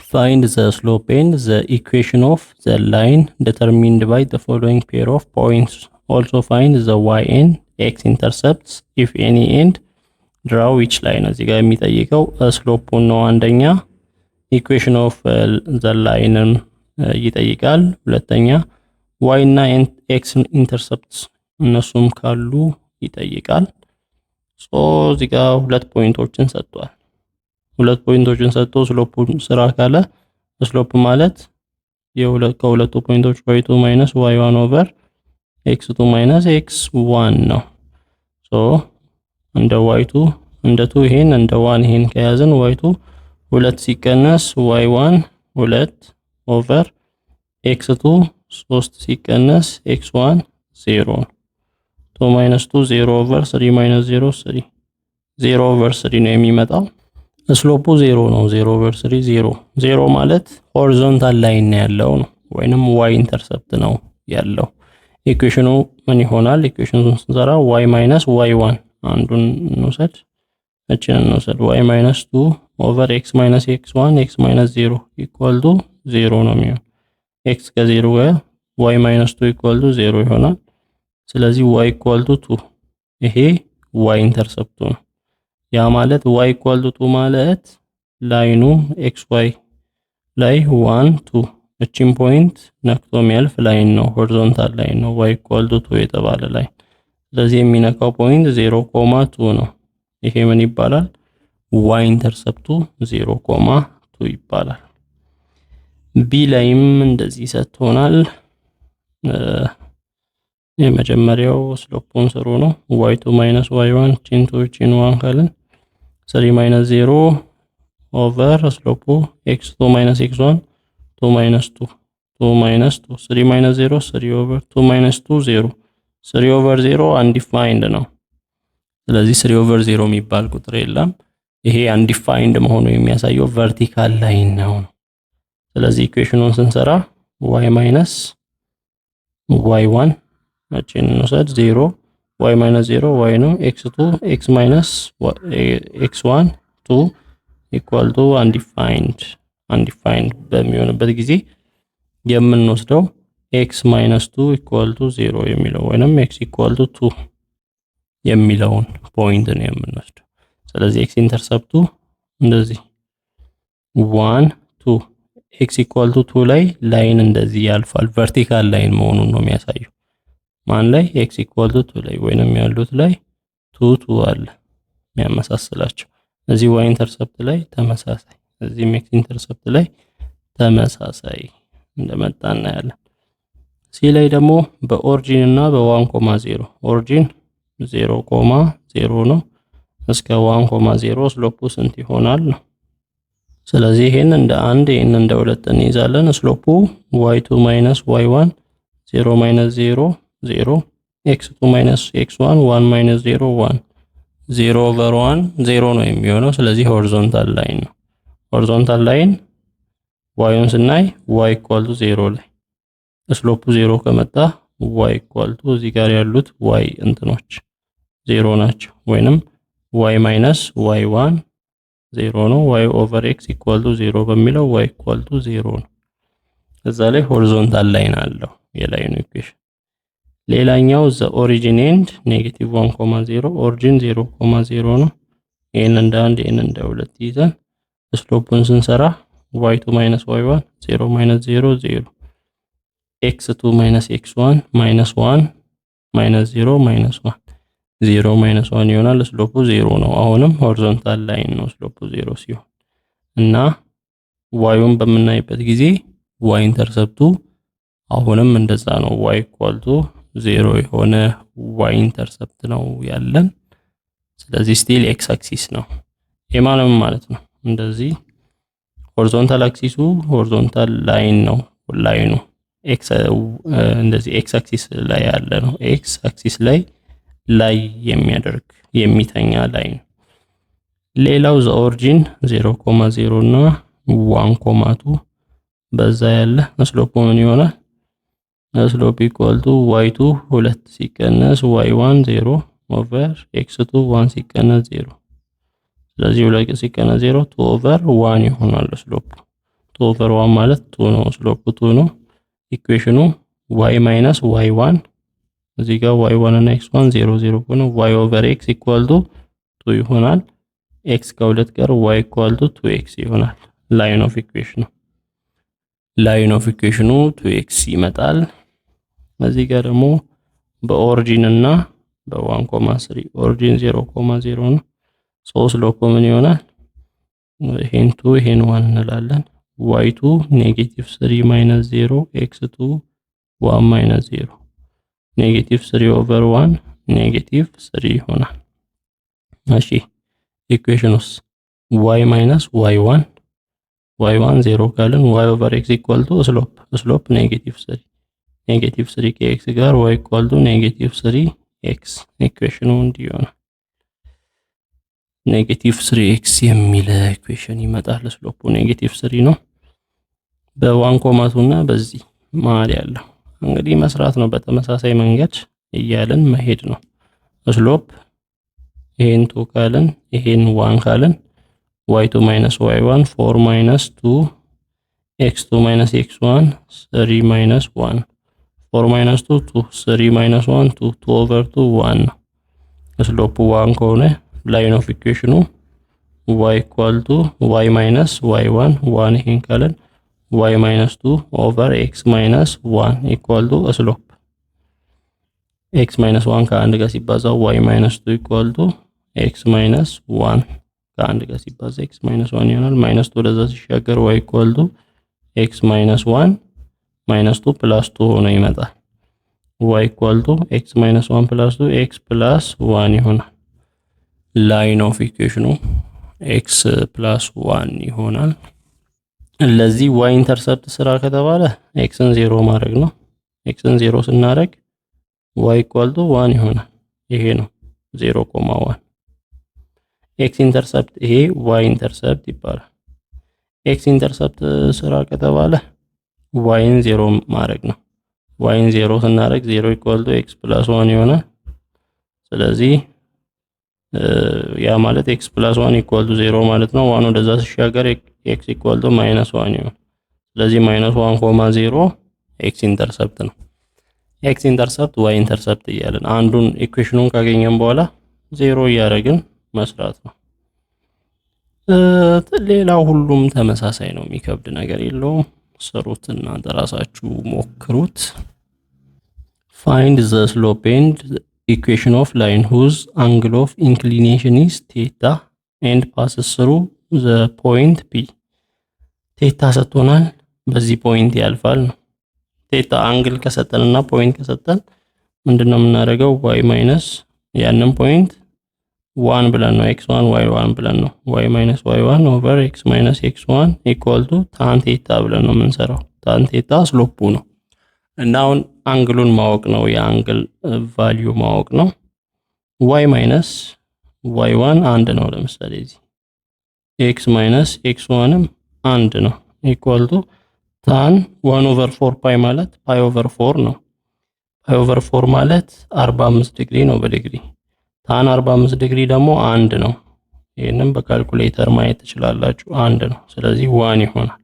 Find the slope and the equation of the line determined by the following pair of points. Also find the y and x intercepts, if any, and draw each line። እዚህ ጋር የሚጠይቀው slope ኡን ነው። አንደኛ equation of the line ን ይጠይቃል። ሁለተኛ y እና x intercepts እነሱም ካሉ ይጠይቃል። So እዚህ ጋር ሁለት point ኦችን ሰጥቷል። ሁለት point ኦችን ሰጥቶ slope ኡን ስራ ካለ slope ማለት የሁለት ከሁለቱ point ኦች y two minus y one over x two minus x one ነው። So እንደ y two እንደ two ይሄን እንደ one ይሄን ከያዝን y two ሁለት ሲቀነስ y one ሁለት over x two ሶስት ሲቀነስ x one ዜሮ ነው። Two minus two zero over three minus zero three, zero over three ነው የሚመጣው። Slope ኡ ዜሮ ነው። Zero over three zero። Zero ማለት horizontal line ነው ያለው ነው ወይንም y intercept ነው ያለው። Equation ኑ ምን ይሆናል? Equation ኑን ስንሰራ y minus y one አንዱን እንውሰድ፣ እችን እንውሰድ። y minus two over x minus x one x minus zero equal to zero ነው የሚሆን። x ከዜሮ ጋር y minus two equal to zero ይሆናል። ስለዚህ y equal to two፣ ይሄ y intercept ኡ ነው። ያ ማለት y equal to two ማለት line ኑ x y ላይ one two እቺን point ነክቶ የሚያልፍ line ነው፣ horizontal line ነው y equal to two የተባለ line። ስለዚህ የሚነካው point zero comma two ነው። ይሄ ምን ይባላል? y intercept ኡ zero comma two ይባላል። b ላይም እንደዚህ ሰጥቶናል። የመጀመሪያው slope ኡን ስሩ ነው። y two minus y one ቺን two ቺን one ካልን three minus zero over slope ኡ x two minus x one two minus two, two minus two, three minus zero three over two minus two zero, three over zero undefined ነው። ስለዚህ three over zero የሚባል ቁጥር የለም። ይሄ undefined መሆኑ የሚያሳየው vertical line ነው። ስለዚህ equation ኑን ስንሰራ y minus y one እቺን እንውሰድ፣ zero y minus zero y ነው፣ x two x minus x one two equal to undefined። Undefined በሚሆንበት ጊዜ የምንወስደው x minus two equal to zero የሚለው ወይንም x equal to two የሚለውን point ነው የምንወስደው። ስለዚህ x intercept ኡ እንደዚህ one two x equal to two ላይ line እንደዚህ ያልፋል። Vertical line መሆኑን ነው የሚያሳየው። ማን ላይ? X equal to two ላይ ወይንም ያሉት ላይ two two አለ የሚያመሳስላቸው። እዚህ y intercept ላይ ተመሳሳይ፣ እዚህም x intercept ላይ ተመሳሳይ እንደመጣ እናያለን። c ላይ ደግሞ በ origin እና በ one comma zero፣ origin zero comma zero ነው፣ እስከ one comma zero slope ኡ ስንት ይሆናል ነው። ስለዚህ ይሄን እንደ አንድ ይሄን እንደ ሁለት እንይዛለን። Slope ኡ y two minus y one zero minus zero zero, x two minus x one one minus zero one, zero over one zero ነው የሚሆነው። ስለዚህ horizontal line ነው። Horizontal line y ኡን ስናይ y equal to zero ላይ slope ኡ ዜሮ ከመጣ y equal to እዚህ ጋር ያሉት y እንትኖች ዜሮ ናቸው። ወይንም y minus y one zero ነው። y over x equal to zero በሚለው y equal to zero ነው። እዛ ላይ horizontal line አለው የ line ኑ equation። ሌላኛው the origin and negative one comma zero፣ origin zero comma zero ነው። ይህን እንደ አንድ ይህን እንደ ሁለት ይዘን slope ኡን ስንሰራ y two minus y one zero minus zero zero, x two minus x one minus one minus zero minus one, zero minus one ይሆናል። Slope ኡ ዜሮ ነው። አሁንም horizontal line ነው slope ኡ ዜሮ ሲሆን። እና y ኡን በምናይበት ጊዜ y intercept ኡ አሁንም እንደዛ ነው። y equal to zero የሆነ y intercept ነው ያለን። ስለዚህ still x axis ነው። ይህ ማለት ነው እንደዚህ horizontal axis ኡ horizontal line ነው። Line ኑ x እንደዚህ x axis ላይ ያለ ነው። x axis ላይ የሚያደርግ የሚተኛ line። ሌላው the origin 0,0 እና 1,2 በዛ ያለ slope ምን ይሆናል? Slope equal to y two ሁለት ሲቀነስ y one zero over x two one ሲቀነስ ዜሮ። ስለዚህ ሁለት ሲቀነስ zero two over one ይሆናል slope። Two over one ማለት two ነው። Slope two ነው። Equation ኑ y minus y one፣ እዚህ ጋር y one እና x one zero zero ከሆነ y over x equal to two ይሆናል። x ከሁለት ጋር y equal to two x ይሆናል። Line of equation ኑ two x ይመጣል። እዚህ ጋር ደግሞ በ origin እና በ one comma three፣ origin zero comma zero ነው። So slope ምን ይሆናል? ይሄን two ይሄን one እንላለን። y two negative three minus zero፣ x two one minus zero፣ negative three over one negative three ይሆናል። እሺ፣ equation ኑስ y minus y one፣ y one zero ካልን y over x equal to slope፣ slope negative three፣ negative three ከ x ጋር y equal to negative three x። Equation ኑ እንዲህ ይሆናል። Negative three x የሚል equation ይመጣል። Slope ኡ negative three ነው። በ one comma two እና በዚህ መሀል ያለው እንግዲህ መስራት ነው። በተመሳሳይ መንገድ እያልን መሄድ ነው። Slope ይሄን two ካልን ይሄን one ካልን y two minus y one four minus two፣ x two minus x one three minus one፣ four minus two two፣ three minus one two፣ two over two one ነው። Slope one ከሆነ line of equation ኑ y equal to y minus y one፣ one ይሄን ካለን y minus two over x minus one equal to slope፣ x minus one ከአንድ ጋር ሲባዛ y minus two equal to x minus one፣ ከአንድ ጋር ሲባዛ x minus one ይሆናል። Minus two ወደዛ ሲሻገር y equal to x minus one፣ minus two plus two ሆኖ ይመጣል። y equal to x minus one plus two x plus one ይሆናል። Line of equation ኑ x plus one ይሆናል። ለዚህ y intercept ስራ ከተባለ x ን ዜሮ ማድረግ ነው። x ን zero ስናደርግ y equal to one ይሆናል። ይሄ ነው zero comma one። x intercept፣ ይሄ y intercept ይባላል። x intercept ስራ ከተባለ y ን zero ማድረግ ነው። y ን zero ስናደርግ zero equal to x plus one ይሆናል። ስለዚህ ያ ማለት x plus one equal to zero ማለት ነው። One ወደዛ ሲሻገር x equal to minus one ይሆናል። ስለዚህ minus one comma zero x intercept ነው። x intercept፣ y intercept እያለን አንዱን equation ኑን ካገኘን በኋላ ዜሮ እያደረግን መስራት ነው። ሌላው ሁሉም ተመሳሳይ ነው፣ የሚከብድ ነገር የለውም። ስሩት፣ እናንተ ራሳችሁ ሞክሩት። Find the slope and equation of line whose angle of inclination is theta and passes through the point P። Theta ሰጥቶናል፣ በዚህ point ያልፋል ነው። Theta angle ከሰጠን እና point ከሰጠን ምንድን ነው የምናደርገው? y minus ያንን point one ብለን ነው፣ x one y one ብለን ነው፣ y minus y one over x minus x one equal to tan theta ብለን ነው የምንሰራው። Tan theta slope ኡ ነው እና አሁን angle ኡን ማወቅ ነው፣ የ angle value ማወቅ ነው። y minus y one አንድ ነው። ለምሳሌ እዚህ x minus x one ም አንድ ነው። Equal to tan one over four pi ማለት pi over four ነው። Pi over four ማለት 45 ዲግሪ ነው በ degree። Tan 45 ዲግሪ ደግሞ አንድ ነው። ይህንም በካልኩሌተር ማየት ትችላላችሁ። አንድ ነው። ስለዚህ one ይሆናል።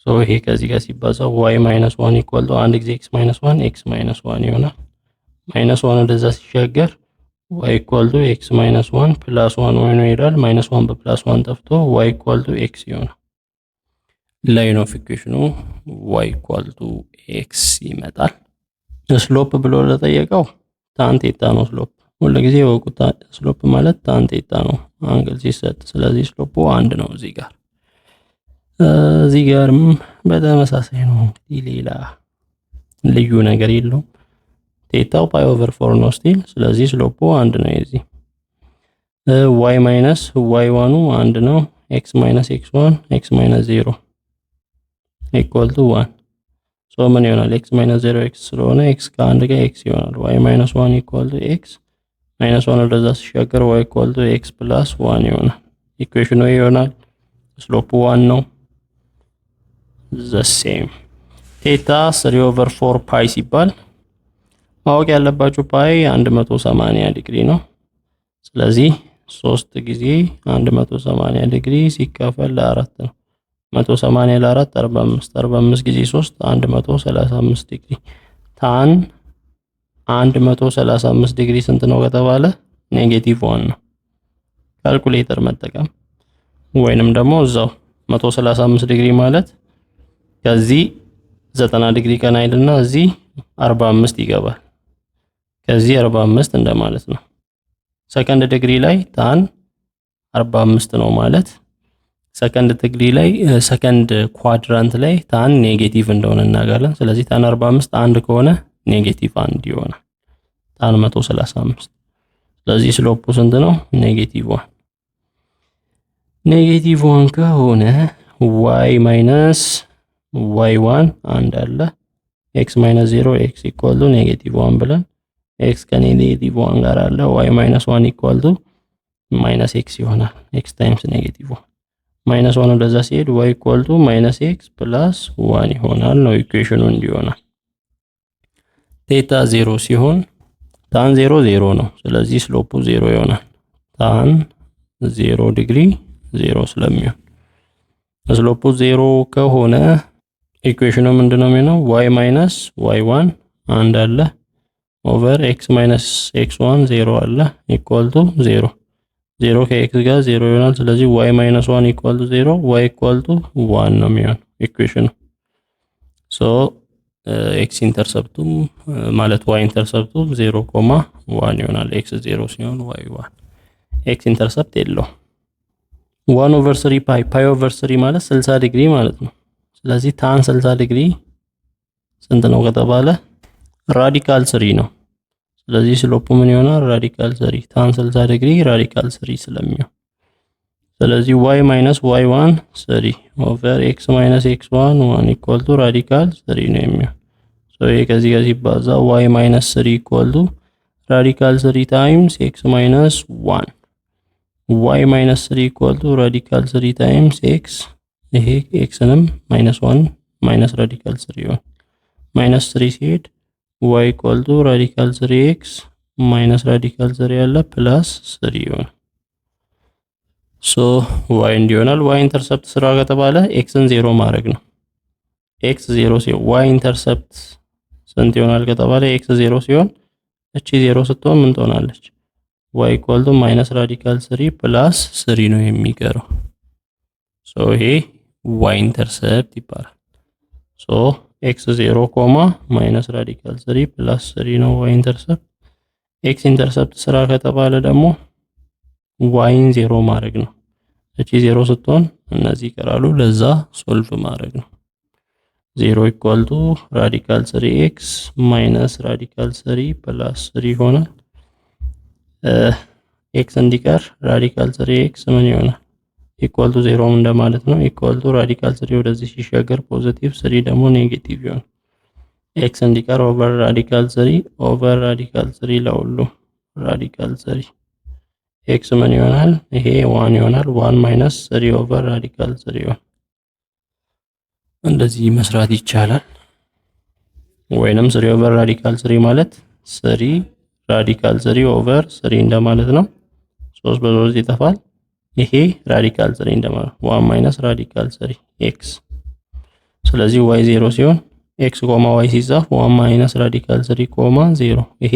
So ይሄ ከዚህ ጋር ሲባዛ y minus one equal to አንድ ጊዜ x minus one x minus one ይሆናል። Minus one ወደዛ ሲሻገር y equal to x minus one plus one ሆኖ ይሄዳል። Minus one በ plus one ጠፍቶ y equal to x ይሆናል። Line of equation ኑ y equal to x ይመጣል። Slope ብሎ ለጠየቀው tan theta ነው slope። ሁልጊዜ ወቁ፣ slope ማለት tan theta ነው angle ሲሰጥ። ስለዚህ slope ኡ አንድ ነው እዚህ ጋር፣ እዚህ ጋርም በተመሳሳይ ነው። እንግዲህ ሌላ ልዩ ነገር የለውም። Theta ው pi over four ነው still። ስለዚህ slope ኡ አንድ ነው። የዚህ y minus y one ኑ አንድ ነው። x minus x one x minus zero equal to one። So ምን ይሆናል? x minus zero x ስለሆነ x ከአንድ ጋር x ይሆናል። y minus one equal to x፣ minus one ወደዛ ሲሻገር y equal to x plus one ይሆናል። Equation ኑ ይሆናል። Slope one ነው። The same theta three over four pi ሲባል ማወቅ ያለባችሁ pi 180 ዲግሪ ነው። ስለዚህ ሶስት ጊዜ 180 ዲግሪ ሲካፈል ለአራት ነው። 180 ለአራት 45፣ 45 ጊዜ 3 135 ዲግሪ። Tan 135 ዲግሪ ስንት ነው ከተባለ negative 1 ነው። ካልኩሌተር መጠቀም ወይንም ደግሞ እዛው 135 ዲግሪ ማለት ከዚህ 90 ዲግሪ ቀና ይልና እዚህ 45 ይገባል። ከዚህ 45 እንደማለት ነው። Second degree ላይ tan 45 ነው ማለት second degree ላይ፣ second quadrant ላይ tan negative እንደሆነ እናውቃለን። ስለዚህ tan 45 አንድ ከሆነ negative አንድ ይሆናል tan 135። ስለዚህ slope ኡ ስንት ነው? Negative 1። Negative 1 ከሆነ y minus y 1 አንድ አለ፣ x minus 0 x equal to negative 1 ብለን x ከ negative 1 ጋር አለ፣ y minus 1 equal to minus x ይሆናል። x times negative 1፣ minus 1 ወደዛ ሲሄድ y equal to minus x plus 1 ይሆናል ነው equation ኑ እንዲሆናል። Theta 0 ሲሆን tan 0 0 ነው። ስለዚህ slope ኡ 0 ይሆናል። Tan 0 ዲግሪ 0 ስለሚሆን slope ኡ 0 ከሆነ equation ኑ ምንድነው የሚሆነው? Y minus y 1 አንድ አለ over x minus x 1 0 አለ equal to 0። 0 ከ x ጋር 0 ይሆናል። ስለዚህ y minus 1 equal to 0፣ y equal to 1 ነው የሚሆነው equation ኑ። So x intercept ኡም ማለት y intercept ኡም 0 comma 1 ይሆናል። x 0 ሲሆን y 1፣ x intercept የለውም። 1 over 3 pi፣ pi over 3 ማለት 60 ዲግሪ ማለት ነው። ስለዚህ tan 60 ዲግሪ ስንት ነው ከተባለ radical 3 ነው። ስለዚህ slope ኡ ምን ይሆናል? Radical 3፣ tan 60 degree radical 3 ስለሚሆን። ስለዚህ y minus y 1 3 over x minus x 1 1 equal to radical 3 ነው የሚሆን። So ይሄ ከዚህ ጋር ሲባዛ y minus 3 equal to radical 3 times x minus 1፣ y minus 3 equal to radical 3 times x፣ ይሄ x ንም minus 1 minus radical 3 ይሆናል። Minus 3 ሲሄድ y equal to radical 3 x minus radical 3 ያለ plus 3 ይሆናል። So y እንዲሆናል። y intercept ስራ ከተባለ x ን ዜሮ ማድረግ ነው። x 0 ሲሆን y intercept ስንት ይሆናል ከተባለ x 0 ሲሆን እቺ 0 ስትሆን ምን ትሆናለች? Y equal to minus radical 3 plus 3 ነው የሚቀረው። So ይሄ y intercept ይባላል። So x 0 comma minus radical 3 plus 3 ነው y intercept። x intercept ስራ ከተባለ ደግሞ y ን 0 ማድረግ ነው። እቺ 0 ስትሆን እነዚህ ይቀራሉ። ለዛ solve ማድረግ ነው። 0 equal to radical 3 x minus radical 3 plus 3 ይሆናል። x እንዲቀር radical 3 x ምን ይሆናል? Equal to 0 እንደማለት ነው። Equal to radical 3 ወደዚህ ሲሻገር positive፣ 3 ደግሞ negative ይሆናል። x እንዲቀር over radical 3 over radical 3 ለሁሉ radical 3፣ x ምን ይሆናል? ይሄ 1 ይሆናል። 1 minus 3 over radical 3 ይሆናል። እንደዚህ መስራት ይቻላል። ወይንም 3 over radical 3 ማለት 3 radical 3 over 3 እንደማለት ነው። 3 በ3 ይጠፋል። ይሄ radical 3 እንደማለት 1 minus radical 3 x። ስለዚህ y 0 ሲሆን x comma y ሲጻፍ 1 minus radical 3 comma 0፣ ይሄ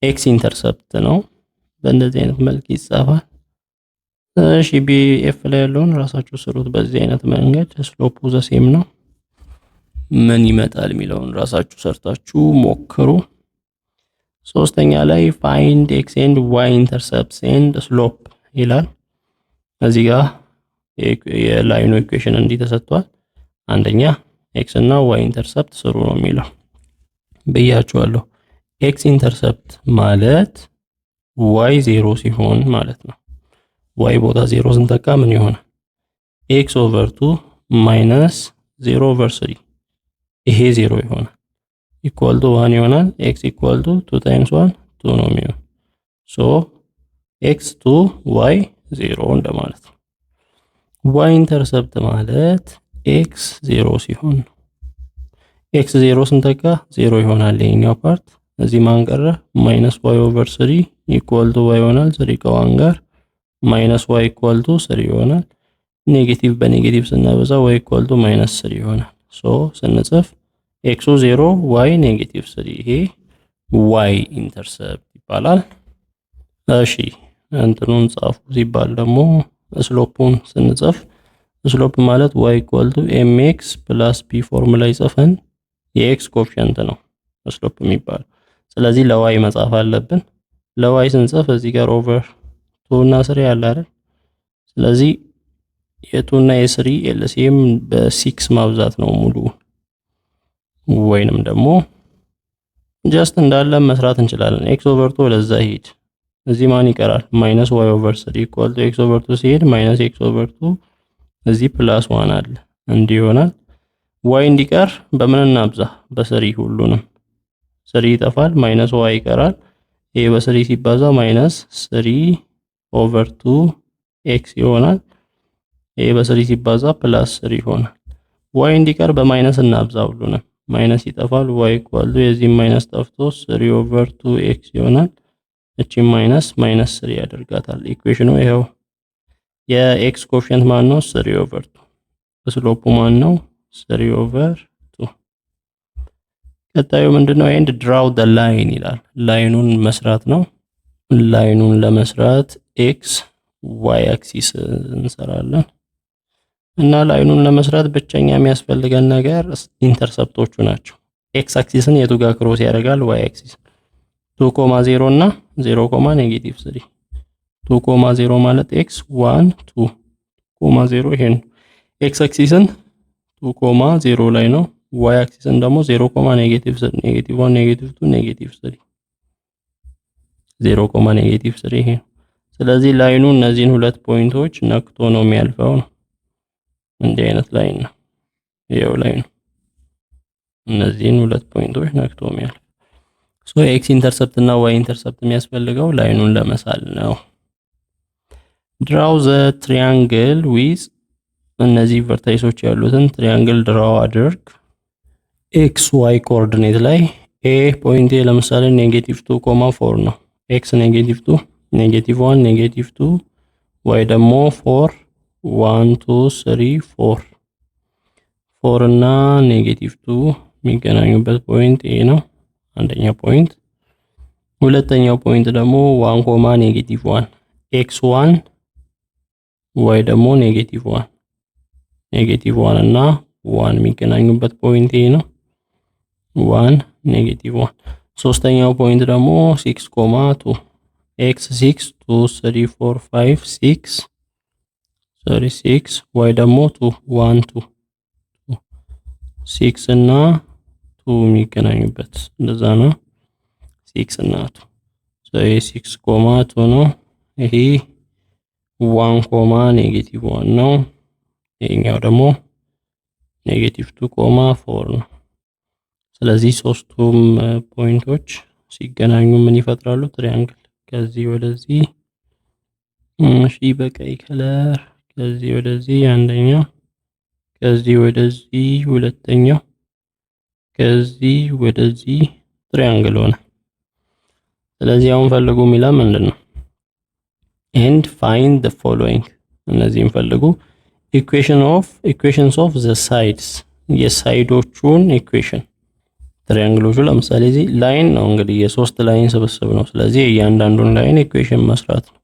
x intercept ነው። በእንደዚህ አይነት መልክ ይጻፋል። እሺ b f ላይ ያለውን ራሳችሁ ስሩት። በዚህ አይነት መንገድ slope ኡ the same ነው። ምን ይመጣል የሚለውን ራሳችሁ ሰርታችሁ ሞክሩ። ሶስተኛ ላይ find x and y intercepts and slope ይላል። እዚህ ጋር የ line ኑ equation እንዲህ ተሰጥቷል። አንደኛ x እና y intercept ስሩ ነው የሚለው ብያችኋለሁ። x intercept ማለት y 0 ሲሆን ማለት ነው። y ቦታ 0 ስንተካ ምን ይሆናል? X over 2 minus 0 over 3፣ ይሄ 0 ይሆናል። Equal to 1 ይሆናል። x equal to 2 times 1 2 ነው የሚሆን። So x 2 y 0 እንደማለት ነው። y intercept ማለት x 0 ሲሆን ነው። x 0 ስንተካ 0 ይሆናል ይሄኛው part። እዚህ ማን ቀረ? Minus y over 3 equal to y ይሆናል። 3 ከ 1 ጋር minus y equal to 3 ይሆናል። Negative በ negative ስናበዛ y equal to minus three ይሆናል። So ስንጽፍ x ኡ 0, y negative three፣ ይሄ y intercept ይባላል። እሺ፣ እንትኑን ጻፉ ሲባል ደግሞ slope ኡን ስንጽፍ slope ማለት y equal to mx plus b form ላይ ጽፈን የ x coefficient ነው slope የሚባለው። ስለዚህ ለ y መጻፍ አለብን። ለ y ስንጽፍ እዚህ ጋር over two እና three አለ አይደል? ስለዚህ የ two እና የ three LCM በ six ማብዛት ነው ሙሉ፣ ወይንም ደግሞ just እንዳለ መስራት እንችላለን። x over two ወደዛ ሂድ፣ እዚህ ማን ይቀራል? Minus y over three equal to x over two ሲሄድ minus x over two፣ እዚህ plus one አለ፣ እንዲህ ይሆናል። y እንዲቀር በምን እናብዛ? በ three ሁሉንም። Three ይጠፋል፣ minus y ይቀራል። ይሄ በ three ሲባዛ minus three over two x ይሆናል። ይሄ በ three ሲባዛ plus three ይሆናል። y እንዲቀር በ minus እናብዛ ሁሉንም። Minus ይጠፋል። y equal to የዚህም minus ጠፍቶ three over two x ይሆናል። እቺ minus minus three ያደርጋታል። Equation ኑ ይኸው። የ x coefficient ማን ነው? Three over two። Slope ኡ ማን ነው? Three over two። ቀጣዩ ምንድነው? And draw the line ይላል። Line ኑን መስራት ነው። Line ኑን ለመስራት x y axis እንሰራለን እና line ኑን ለመስራት ብቸኛ የሚያስፈልገን ነገር intercept ኦቹ ናቸው። X axis ን የቱ ጋር cross ያደርጋል? Y axis 2 comma 0 እና 0 comma negative 3። 2 comma 0 ማለት x 1 2 comma 0 ይሄ ነው። X axis ን 2 comma 0 ላይ ነው። Y axis ን ደግሞ 0 comma negative 1, negative 2, negative 3, 0 comma negative 3 ይሄ ነው። ስለዚህ line ኑ እነዚህን ሁለት point ኦች ነክቶ ነው የሚያልፈው ነው። እንዲህ አይነት line ነው። ይኸው line ኑ እነዚህን ሁለት point ኦች ነክቶ የሚያልፍ። So x intercept እና y intercept የሚያስፈልገው line ኑን ለመሳል ነው። Draw the triangle with እነዚህ vertices ኦች ያሉትን triangle draw አድርግ። X y coordinate ላይ A point ኤ ለምሳሌ negative 2 comma 4 ነው። X negative 2, negative 1, negative 2፣ y ደግሞ 4, 1, 2, 3, 4። 4 እና negative 2 የሚገናኙበት point A ነው፣ አንደኛ point። ሁለተኛው point ደግሞ 1 comma negative 1፣ x 1፣ y ደግሞ negative 1። Negative 1 እና 1 የሚገናኙበት point ይሄ ነው። 1, negative 1። ሶስተኛው point ደግሞ 6 comma 2፣ x 6, 2, 3, 4, 5, 6, sorry, 6፣ y ደግሞ 2, 1, 2። 6 እና 2 የሚገናኙበት እንደዛ ነው። 6 እና 2፣ so ይሄ 6 comma 2 ነው። ይሄ 1 comma negative 1 ነው። ይሄኛው ደግሞ negative 2 comma 4 ነው። ስለዚህ ሶስቱም point ኦች ሲገናኙ ምን ይፈጥራሉ? Triangle። ከዚህ ወደዚህ፣ እሺ፣ በቀይ color ከዚህ ወደዚህ አንደኛው፣ ከዚህ ወደዚህ ሁለተኛው፣ ከዚህ ወደዚህ triangle ሆነ። ስለዚህ አሁን ፈልጉ የሚለው ምንድን ነው? And find the following፣ እነዚህን ፈልጉ። Equations of the sides፣ የ side ኦቹን equation triangle ኦቹ። ለምሳሌ እዚህ line ነው እንግዲህ፣ የሶስት line ስብስብ ነው። ስለዚህ እያንዳንዱን line equation መስራት ነው።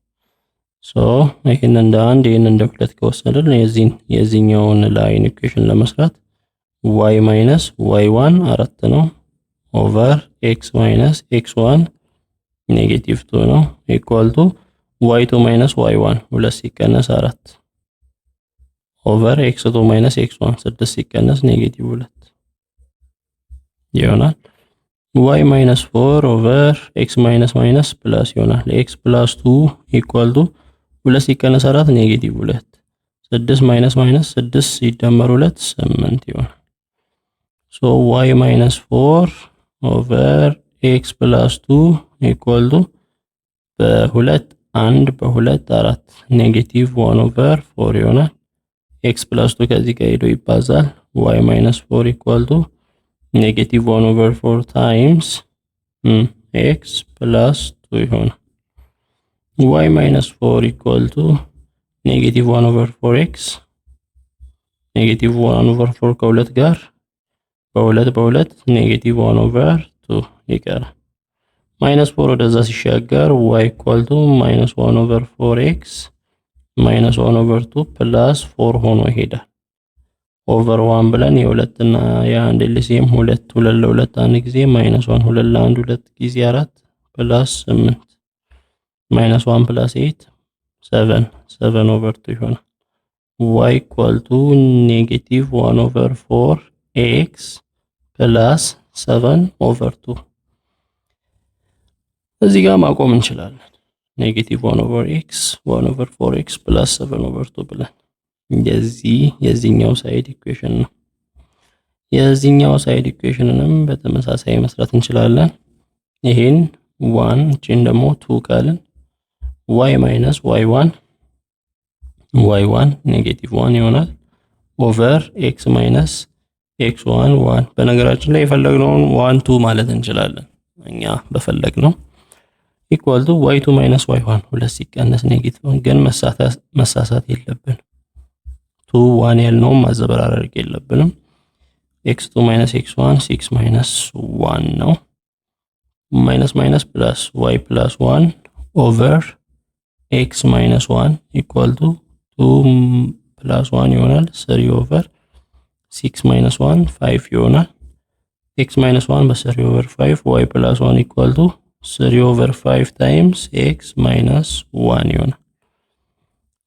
So ይህን እንደ አንድ፣ ይህን እንደ ሁለት ከወሰድን የዚህኛውን line equation ለመስራት y minus y one አራት ነው over x minus x one negative two ነው equal to y two minus y one ሁለት ሲቀነስ አራት over x two minus x one ስድስት ሲቀነስ negative ሁለት ይሆናል። y minus four over x minus minus plus ይሆናል። X plus two equal to ሁለት ሲቀነስ አራት negative ሁለት፣ ስድስት minus minus ስድስት ሲደመር ሁለት ስምንት ይሆናል። So y minus four over x plus two equal to በሁለት አንድ፣ በሁለት አራት፣ negative one over four ይሆናል። X plus two ከዚህ ጋር ሄዶ ይባዛል። Y minus four equal to negative one over four times x plus two ይሆናል። Y minus four equal to negative one over four x Negative one over four ከሁለት ጋር በሁለት በሁለት negative one over two ይቀራል። Minus four ወደዛ ሲሻገር y equal to minus one over four x minus one over two plus four ሆኖ ይሄዳል። Over one ብለን የሁለት እና የአንድ LCM ሁለት፣ ሁለት ለሁለት አንድ ጊዜ minus one፣ ሁለት ለአንድ ሁለት ጊዜ አራት plus ስምንት፣ minus one plus eight seven፣ seven over two ይሆናል። y equal to negative one over four x plus seven over two። እዚህ ጋር ማቆም እንችላለን። Negative one over x one over four x plus seven over two ብለን የዚህ የዚህኛው side equation ነው። የዚህኛው side equation ንም በተመሳሳይ መስራት እንችላለን። ይሄን one እቺን ደግሞ two ካልን y minus y one፣ y one negative one ይሆናል over x minus x one one። በነገራችን ላይ የፈለግነውን one two ማለት እንችላለን እኛ በፈለግነው፣ equal to y two minus y one፣ ሁለት ሲቀነስ negative፣ ግን መሳሳት የለብን፣ two one ያልነውን ማዘበራረቅ የለብንም። x two minus x one six minus one ነው። Minus minus plus y plus one over x minus one equal to two plus one ይሆናል። Three over six minus one five ይሆናል። x minus one በ three over five፣ y plus one equal to three over five times x minus one ይሆናል።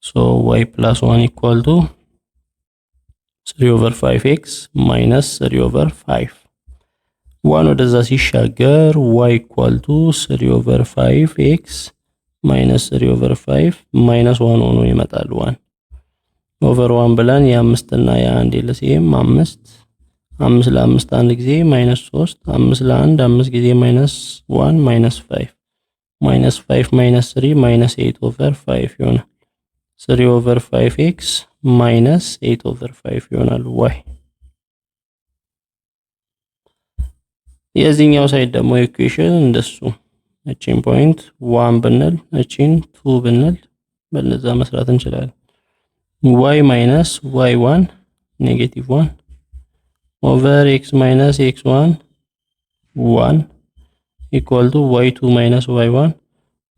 So y plus one equal to three over five x minus three over five። One ወደዛ ሲሻገር y equal to three over five x minus three over five minus one ሆኖ ይመጣል። One over one ብለን የአምስት እና የአንድ LCM አምስት፣ አምስት ለአምስት አንድ ጊዜ minus ሶስት፣ አምስት ለአንድ አምስት ጊዜ minus one minus five፣ minus five minus three minus eight over five ይሆናል። Three over five x minus eight over five ይሆናል y። የዚህኛው side ደግሞ equation እንደሱ እቺን point one ብንል እቺን two ብንል በነዛ መስራት እንችላለን። y minus y one negative one over x minus x one one equal to y two minus y one፣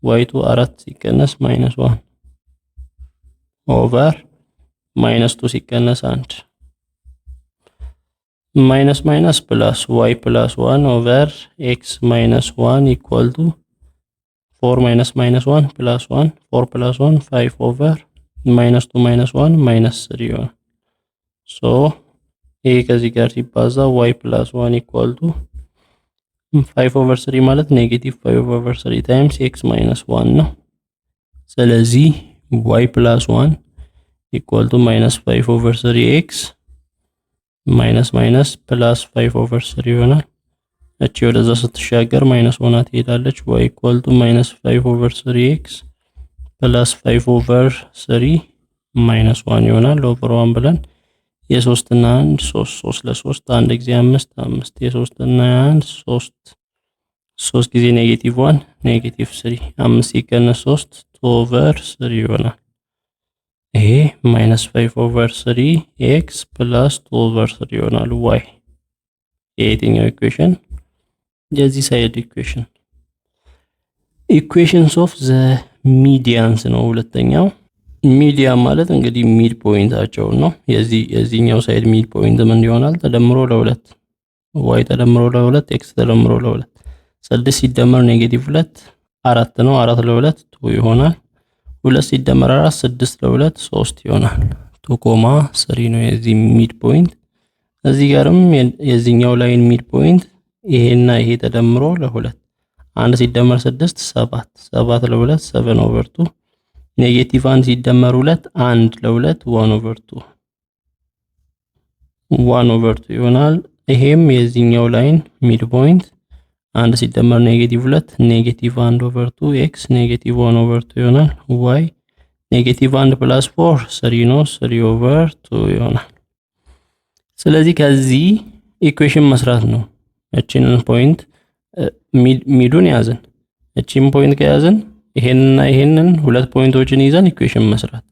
y two አራት ሲቀነስ minus one over minus two ሲቀነስ አንድ፣ minus minus plus y plus one over x minus one equal to four minus minus one plus one፣ four plus one five over minus two minus one minus three ይሆናል። So ይሄ ከዚህ ጋር ሲባዛ y plus one equal to five over three ማለት negative five over three times x minus one ነው። ስለዚህ y plus one equal to minus five over three x፣ minus minus plus five over three ይሆናል። እቺ ወደዛ ስትሻገር minus ሆና ትሄዳለች። y equal to minus five over three x plus five over three minus one ይሆናል። Over one ብለን የሶስት እና አንድ ሶስት፣ ሶስት ለሶስት አንድ ጊዜ አምስት አምስት፣ የሶስት እና አንድ ሶስት፣ ሶስት ጊዜ negative one negative three፣ አምስት ሲቀነስ ሶስት two over three ይሆናል። ይሄ minus five over three x plus two over three ይሆናል y። የየትኛው equation? የዚህ side equation። Equations of the medians ነው ሁለተኛው። Median ማለት እንግዲህ mid point ኣቸውን ነው። የዚህ የዚህኛው side mid point ምን ይሆናል? ተደምሮ ለሁለት፣ y ተደምሮ ለሁለት፣ x ተደምሮ ለሁለት፣ ስድስት ሲደመር negative ሁለት አራት ነው። አራት ለሁለት two ይሆናል። ሁለት ሲደመር አራት ስድስት፣ ለሁለት ሶስት ይሆናል። Two comma three ነው የዚህ mid point። እዚህ ጋርም የዚህኛው line mid point ይሄና ይሄ ተደምሮ ለሁለት፣ አንድ ሲደመር ስድስት ሰባት፣ ሰባት ለሁለት seven over two፣ negative አንድ ሲደመር ሁለት አንድ፣ ለሁለት one over two፣ one over two ይሆናል። ይሄም የዚህኛው line mid point አንድ ሲደመር negative ሁለት negative አንድ over two x negative one over two ይሆናል። y negative አንድ plus four three ነው፣ three over two ይሆናል። ስለዚህ ከዚህ equation መስራት ነው። እቺንን point mid ኡን ያዝን። እቺን point ከያዝን ይሄንና ይሄንን ሁለት point ኦችን ይዘን equation መስራት።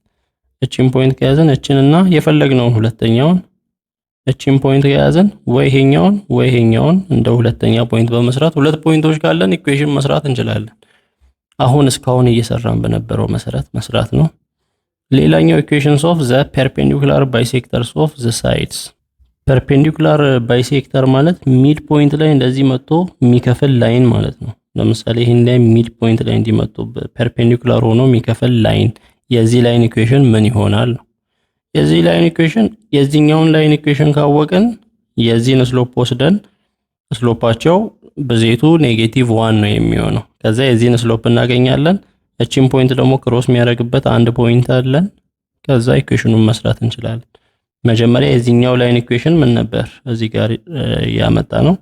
እቺን point ከያዘን እችን እና የፈለግነውን ሁለተኛውን፣ እቺን point ከያዘን ወይ ይሄኛውን ወይ ይሄኛውን እንደ ሁለተኛ point በመስራት ሁለት point ኦች ካለን equation መስራት እንችላለን። አሁን እስካሁን እየሰራን በነበረው መሰረት መስራት ነው። ሌላኛው equations of the perpendicular bisectors of the sides። Perpendicular bisector ማለት midpoint ላይ እንደዚህ መጥቶ የሚከፍል line ማለት ነው። ለምሳሌ ይህን ላይ midpoint ላይ እንዲህ መጥቶ perpendicular ሆኖ የሚከፍል line፣ የዚህ line equation ምን ይሆናል ነው። የዚህ line equation፣ የዚህኛውን line equation ካወቅን የዚህን slope ወስደን slope ኣቸው ብዜቱ -1 ነው የሚሆነው። ከዛ የዚህን slope እናገኛለን። እቺን point ደግሞ cross የሚያደርግበት አንድ point አለን። ከዛ equation ኑን መስራት እንችላለን። መጀመሪያ የዚህኛው line equation ምን ነበር? እዚህ ጋር ያመጣነው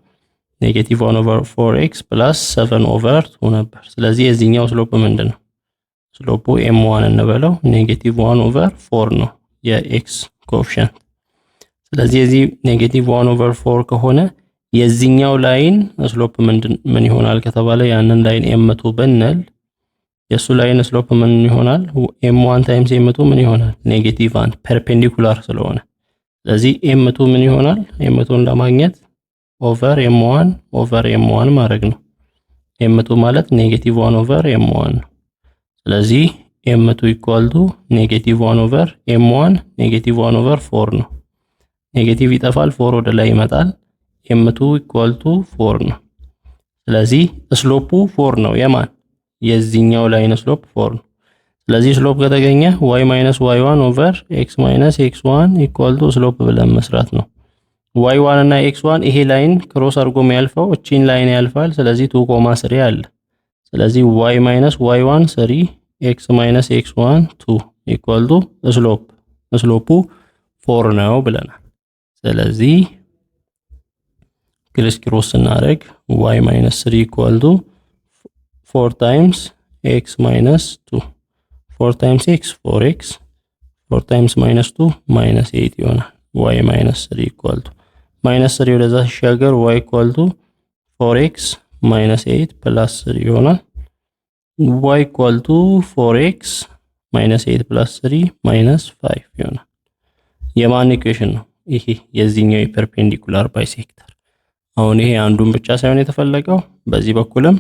-1 over 4 x plus 7 over 2 ነበር። ስለዚህ የዚህኛው slope ምንድን ነው? Slope ኡ m one እንበለው፣ -1 over 4 ነው የ x coefficient። ስለዚህ የዚህ -1 over 4 ከሆነ የዚህኛው line slope ምን ይሆናል ከተባለ ያንን line m two ብንል የእሱ line slope ምን ይሆናል? m one times m two ምን ይሆናል? -1፣ perpendicular ስለሆነ። ስለዚህ m two ምን ይሆናል? M two ን ለማግኘት over m one over m one ማድረግ ነው። M two ማለት -1 over m one ነው። ስለዚህ m two equal to -1 over m one -1 over 4 ነው። Negative ይጠፋል፣ 4 ወደ ላይ ይመጣል። M two equal to 4 ነው። ስለዚህ slope ኡ 4 ነው። የማን? የዚህኛው line slope 4 ነው። ስለዚህ slope ከተገኘ y minus y one over x minus x one equal to slope ብለን መስራት ነው። y one እና x one ይሄ line cross አድርጎ የሚያልፈው እቺን line ያልፋል። ስለዚህ 2 comma 3 አለ። ስለዚህ y minus y one 3፣ x minus x one 2 equal to slope፣ slope ኡ 4 ነው ብለናል። ስለዚህ crisscross ስናደርግ y minus 3 equal to 4 times x minus 2፣ 4 times x 4 x፣ 4 times minus 2 minus 8 ይሆናል። y minus 3 equal to minus 3 ወደዛ ሲሻገር y equal to 4 x minus 8 plus 3 ይሆናል። y equal to 4 x minus 8 plus 3 minus 5 ይሆናል። የማን equation ነው ይሄ? የዚህኛው የ perpendicular bisector። አሁን ይሄ አንዱን ብቻ ሳይሆን የተፈለገው በዚህ በኩልም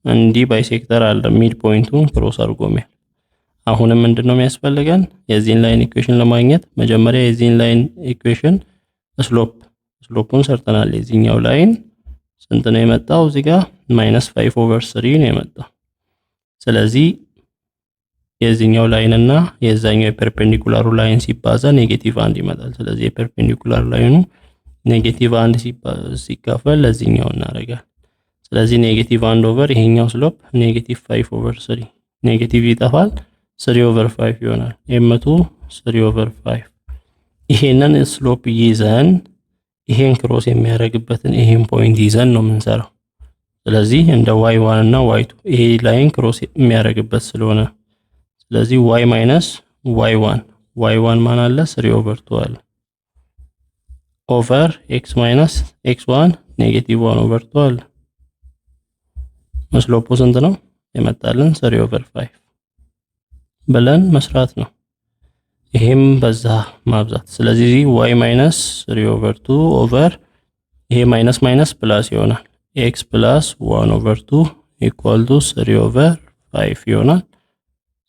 እንዲህ bisector አለ midpoint ኡን cross አድርጎ የሚያልፍ። አሁንም ምንድነው የሚያስፈልገን? የዚህን line equation ለማግኘት መጀመሪያ የዚህን line equation slope ኡን ሰርተናል። የዚህኛው line ስንት ነው የመጣው? እዚህ ጋር minus 5 over 3 ነው የመጣው። ስለዚህ የዚህኛው line እና የዛኛው የ perpendicular ኡ line ሲባዛ -1 ይመጣል። ስለዚህ የ perpendicular line ኑ -1 ሲካፈል ለዚህኛው እናደርጋለን። ስለዚህ -1 over ይሄኛው slope negative 5 over 3፣ negative ይጠፋል፣ 3 over 5 ይሆናል። M two 3 over 5። ይሄንን slope ይዘን ይሄን cross የሚያደርግበትን ይሄን point ይዘን ነው የምንሰራው። ስለዚህ እንደ y one እና y two ይሄ line cross የሚያደርግበት ስለሆነ፣ ስለዚህ y minus y one፣ y one ማን አለ? 3 over 2 አለ፣ over x minus x one negative 1 over 2 አለ። Slope ኡ ስንት ነው የመጣልን? 3 over 5 ብለን መስራት ነው። ይሄም በዛ ማብዛት። ስለዚህ y minus 3 over 2 over ይሄ minus minus plus ይሆናል። x plus 1 over 2 equal to 3 over 5 ይሆናል።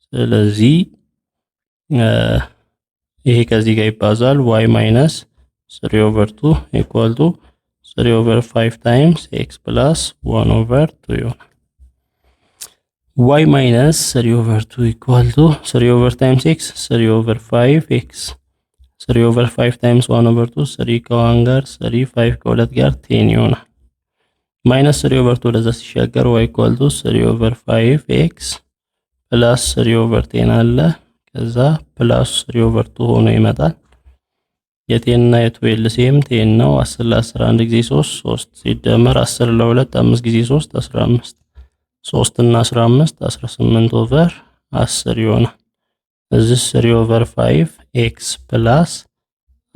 ስለዚህ ይሄ ከዚህ ጋር ይባዛል። y minus 3 over 2 equal to 3 over 5 times x plus 1 over 2 ይሆናል። y minus 3 over 2 equal to 3 over times x 3 over 5 x፣ 3 over 5 times 1 over 2፣ 3 ከ 1 ጋር 3፣ 5 ከሁለት ጋር 10 ይሆናል። Minus 3 over 2 ወደዛ ሲሻገር y equal to 3 over 5 x plus 3 over 10 አለ። ከዛ plus 3 over 2 ሆኖ ይመጣል። የ 10 እና የ 2 LCM 10 ነው። 10 ለ10 1 ጊዜ 3 3፣ ሲደመር 10 ለ2 5 ጊዜ 3 15፣ 3 እና 15 18 over 10 ይሆናል። እዚህ 3 over 5 x plus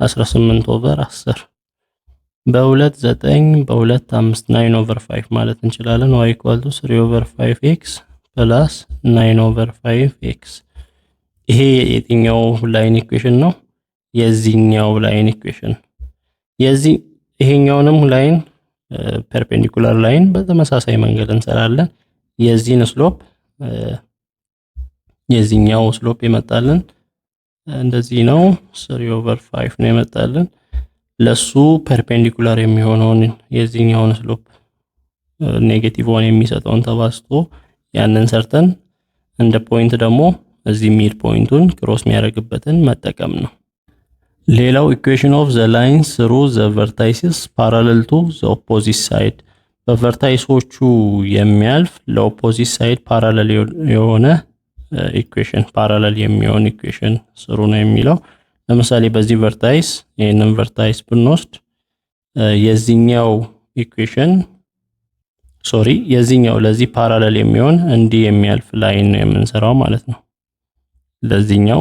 18 over 10፣ በሁለት 9፣ በሁለት 5፣ 9 over 5 ማለት እንችላለን። y equal to 3 over 5 x plus 9 over 5 x። ይሄ የትኛው line equation ነው? የዚህኛው line equation። የዚህ ይሄኛውንም line perpendicular line በተመሳሳይ መንገድ እንሰራለን። የዚህን slope፣ የዚህኛው slope የመጣልን እንደዚህ ነው። 3 over 5 ነው የመጣልን። ለሱ perpendicular የሚሆነውን የዚህኛውን slope negative 1 የሚሰጠውን ተባዝቶ ያንን ሰርተን እንደ point ደግሞ እዚህ mid point ኡን cross የሚያደርግበትን መጠቀም ነው። ሌላው equation of the line through the vertices parallel to the opposite side፣ በ vertice ኦቹ የሚያልፍ ለ opposite side parallel የሆነ equation፣ parallel የሚሆን equation ስሩ ነው የሚለው። ለምሳሌ በዚህ vertice፣ ይህንን vertice ብንወስድ የዚህኛው equation፣ sorry፣ የዚህኛው ለዚህ parallel የሚሆን እንዲህ የሚያልፍ line ነው የምንሰራው ማለት ነው። ለዚህኛው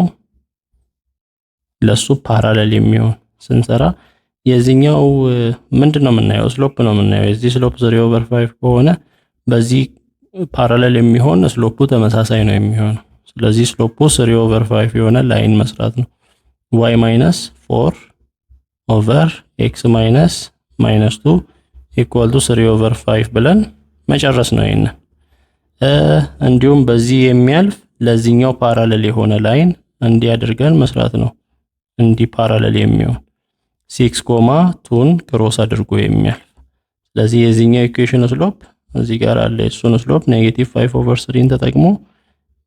ለሱ parallel የሚሆን ስንሰራ የዚህኛው ምንድን ነው የምናየው? Slope ነው የምናየው። የዚህ slope 3 over 5 ከሆነ በዚህ parallel የሚሆን slope ኡ ተመሳሳይ ነው የሚሆነው። ስለዚህ slope ኡ 3 over 5 የሆነ line መስራት ነው። y minus 4 over x minus minus 2 equal to 3 over 5 ብለን መጨረስ ነው ይሄንን። እንዲሁም በዚህ የሚያልፍ ለዚህኛው parallel የሆነ line እንዲህ አድርገን መስራት ነው። እንዲህ parallel የሚሆን 6 comma 2 ን cross አድርጎ የሚያልፍ። ስለዚህ የዚህኛው equation slope እዚህ ጋር አለ። የእሱን slope negative 5 over 3 ን ተጠቅሞ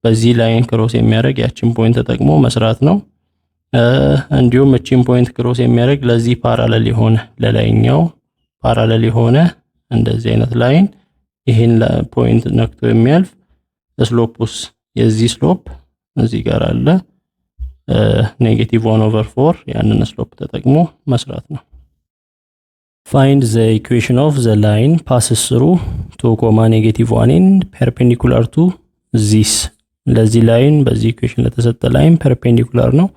በዚህ line cross የሚያደርግ ያችን point ተጠቅሞ መስራት ነው። እንዲሁም እቺን point cross የሚያደርግ ለዚህ parallel የሆነ፣ ለላይኛው parallel የሆነ እንደዚህ አይነት line ይህን point ነክቶ የሚያልፍ slope ኡስ የዚህ slope እዚህ ጋር አለ negative 1 over 4፣ ያንን slope ተጠቅሞ መስራት ነው። Find the equation of the line passes through 2 comma negative 1 and perpendicular to this። ለዚህ line፣ በዚህ equation ለተሰጠ line perpendicular ነው።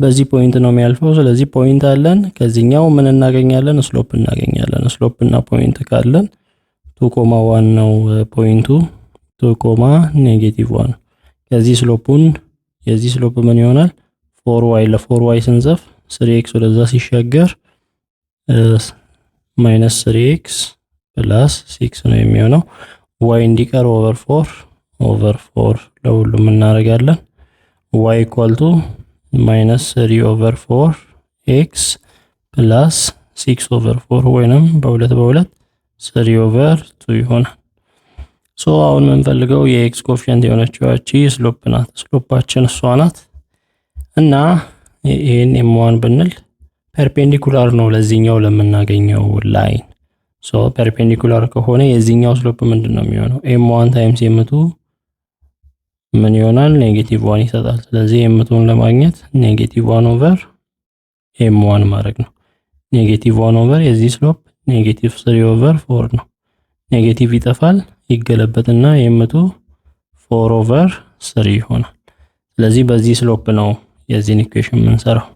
በዚህ point ነው የሚያልፈው። ስለዚህ point አለን። ከዚህኛው ምን እናገኛለን? Slope እናገኛለን። Slope እና point ካለን 2 comma 1 ነው point ኡ፣ 2 comma negative 1። ከዚህ slope ኡን፣ የዚህ slope ምን ይሆናል? Four y፣ ለ four y ስንጽፍ three x ወደዛ ሲሻገር minus three x plus six ነው የሚሆነው። y እንዲቀር over four፣ over four ለሁሉም እናደርጋለን። y equal to minus three over four x plus six over four ወይንም በሁለት በሁለት 3 over 2 ይሆናል። So አሁን የምንፈልገው የ x coefficient የሆነችው ያቺ slope ናት። Slope ኣችን እሷ ናት እና ይህን m one ብንል perpendicular ነው ለዚህኛው ለምናገኘው line። So perpendicular ከሆነ የዚህኛው slope ምንድን ነው የሚሆነው? m one times m two ምን ይሆናል? Negative one ይሰጣል። ስለዚህ m two ን ለማግኘት negative one over m one ማድረግ ነው። Negative one over የዚህ slope negative 3 over 4 ነው። Negative ይጠፋል፣ ይገለበጥና m two 4 over 3 ይሆናል። ስለዚህ በዚህ slope ነው የዚህን equation የምንሰራው።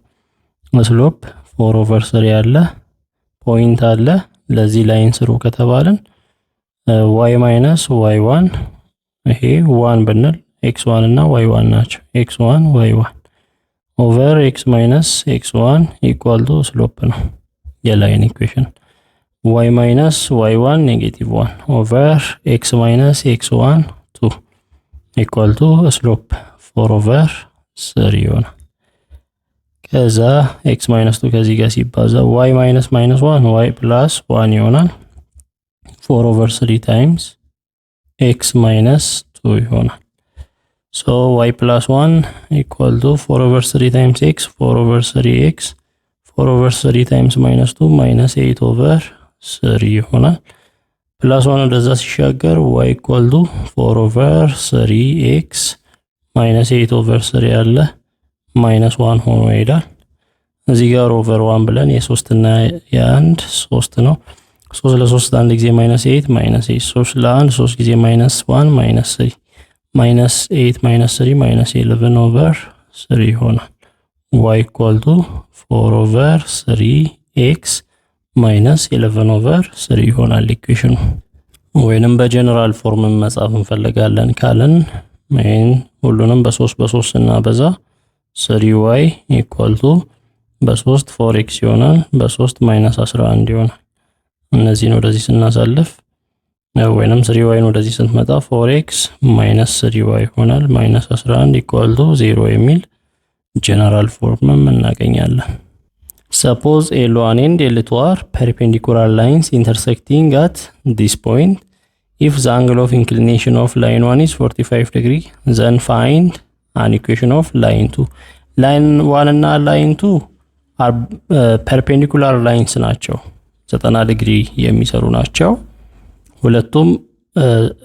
Slope 4 over 3 አለ፣ point አለ። ለዚህ line ስሩ ከተባልን y minus y one፣ ይሄ one ብንል x one እና y one ናቸው። x one y one over x minus x one equal to slope ነው የ line equation። y minus y one negative one over x minus x one two equal to slope 4 over 3 ይሆናል። ከዛ x minus two ከዚህ ጋር ሲባዛ y minus minus one y plus one ይሆናል። 4 over 3 times x minus two ይሆናል። So y plus one equal to 4 over 3 times x, 4 over 3 x, 4 over 3 times minus two minus 8 over 3 ይሆናል። Plus one ወደዛ ሲሻገር y equal to 4 over 3 x minus 8 over 3 አለ፣ minus one ሆኖ ይሄዳል። እዚህ ጋር over one ብለን የሶስት እና የአንድ ሶስት ነው። ሶስት ለሶስት አንድ ጊዜ minus eight minus eight፣ ሶስት ለአንድ ሶስት ጊዜ minus one minus three፣ minus eight minus three minus 11 over 3 ይሆናል። y equal to 4 over 3 x minus 11 over 3 ይሆናል equation ኑ። ወይንም በ general form መጻፍ እንፈልጋለን ካልን ይህን ሁሉንም በሶስት በሶስት እናበዛ Three y equal to በሶስት four x ይሆናል። በሶስት minus 11 ይሆናል። እነዚህን ወደዚህ ስናሳልፍ ወይንም three y ን ወደዚህ ስንመጣ four x minus three y ይሆናል። Minus 11 equal to 0 የሚል general form ም እናገኛለን። Suppose L one and L two are perpendicular lines intersecting at this point. If the angle of inclination of line one is 45 degree, then find an equation of line two. Line one እና line two perpendicular lines ናቸው፣ 90 ዲግሪ የሚሰሩ ናቸው። ሁለቱም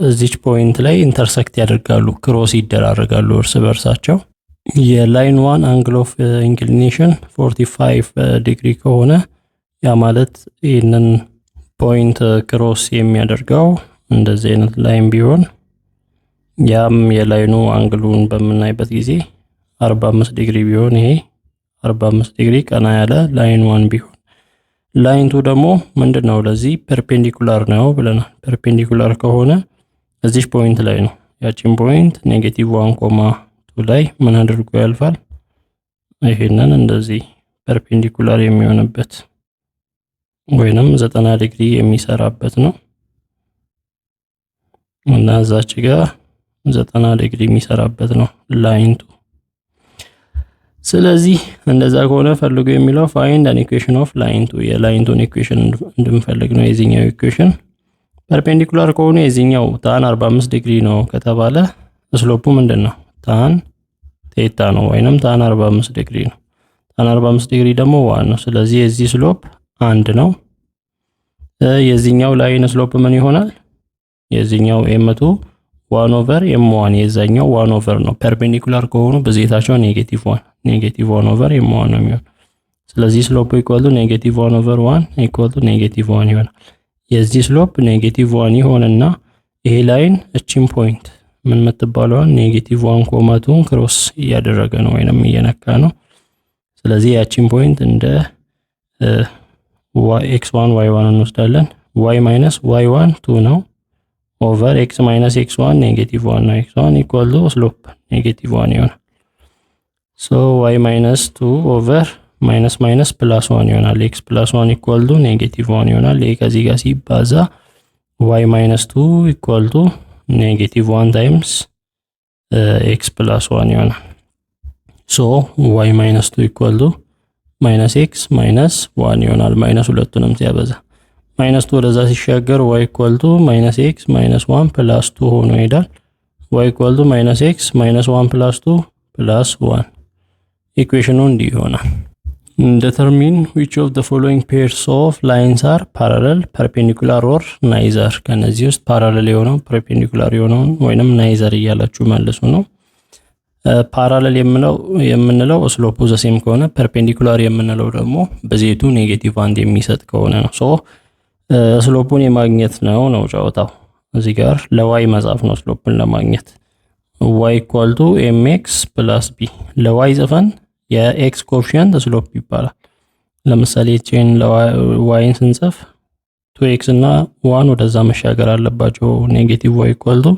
እዚች point ላይ intersect ያደርጋሉ፣ cross ይደራረጋሉ እርስ በርሳቸው። የ line one angle of inclination 45 ዲግሪ ከሆነ፣ ያ ማለት ይህንን point cross የሚያደርገው እንደዚህ አይነት line ቢሆን፣ ያም የ line ኑ angle ኡን በምናይበት ጊዜ 45 ዲግሪ ቢሆን፣ ይሄ 45 ዲግሪ ቀና ያለ line one ቢሆን፣ line two ደግሞ ምንድን ነው? ለዚህ perpendicular ነው ብለናል። Perpendicular ከሆነ እዚች point ላይ ነው። ያቺን point negative one comma two ላይ ምን አድርጎ ያልፋል? ይሄንን እንደዚህ perpendicular የሚሆንበት ወይንም 90 ዲግሪ የሚሰራበት ነው እና እዛች ጋር 90 ዲግሪ የሚሰራበት ነው line two። ስለዚህ እንደዛ ከሆነ ፈልጉ የሚለው find an equation of line two፣ የ line two ን equation እንድንፈልግ ነው። የዚህኛው equation perpendicular ከሆነ የዚህኛው tan 45 ዲግሪ ነው ከተባለ slope ኡ ምንድን ነው? Tan theta ነው ወይንም tan 45 ዲግሪ ነው። Tan 45 ዲግሪ ደግሞ one ነው። ስለዚህ የዚህ slope አንድ ነው። የዚህኛው line slope ምን ይሆናል? የዚህኛው M two one over M one፣ የዛኛው one over ነው። Perpendicular ከሆኑ ብዜታቸው negative one፣ negative one over M one ነው የሚሆነው። ስለዚህ slope equal to negative one over one equal to negative one ይሆናል። የዚህ slope negative one ይሆንና ይሄ line እቺን point ምን የምትባለዋን negative one comma two ን cross እያደረገ ነው ወይንም እየነካ ነው። ስለዚህ ያቺን point እንደ x one y one እንወስዳለን። y minus y one two ነው over x minus x one negative one ነው። x one equal to slope negative one ይሆናል። So y minus two over minus minus plus one ይሆናል። x plus one equal to negative one ይሆናል። ይሄ ከዚህ ጋር ሲባዛ y minus two equal to negative one times x plus one ይሆናል። So y minus two equal to minus x minus one ይሆናል። Minus ሁለቱንም ሲያበዛ minus two ወደዛ ሲሻገር y equal to minus x minus one plus two ሆኖ ይሄዳል። y equal to minus x minus one plus two plus one፣ equation ኑ እንዲህ ይሆናል። Determine which of the following pairs of lines are parallel, perpendicular or neither። ከነዚህ ውስጥ parallel የሆነው፣ perpendicular የሆነውን ወይንም neither እያላችሁ መልሱ ነው። Parallel የምንለው slope ኡ the same ከሆነ፣ perpendicular የምንለው ደግሞ ብዜቱ negative አንድ የሚሰጥ ከሆነ ነው። So slope ኡን የማግኘት ነው ጨዋታው። እዚህ ጋር ለ y መጻፍ ነው slope ን ለማግኘት። y equal to mx plus b፣ ለ y ጽፈን የ x coefficient slope ይባላል። ለምሳሌ ቼን y ን ስንጽፍ two x እና one ወደዛ መሻገር አለባቸው። Negative y equal to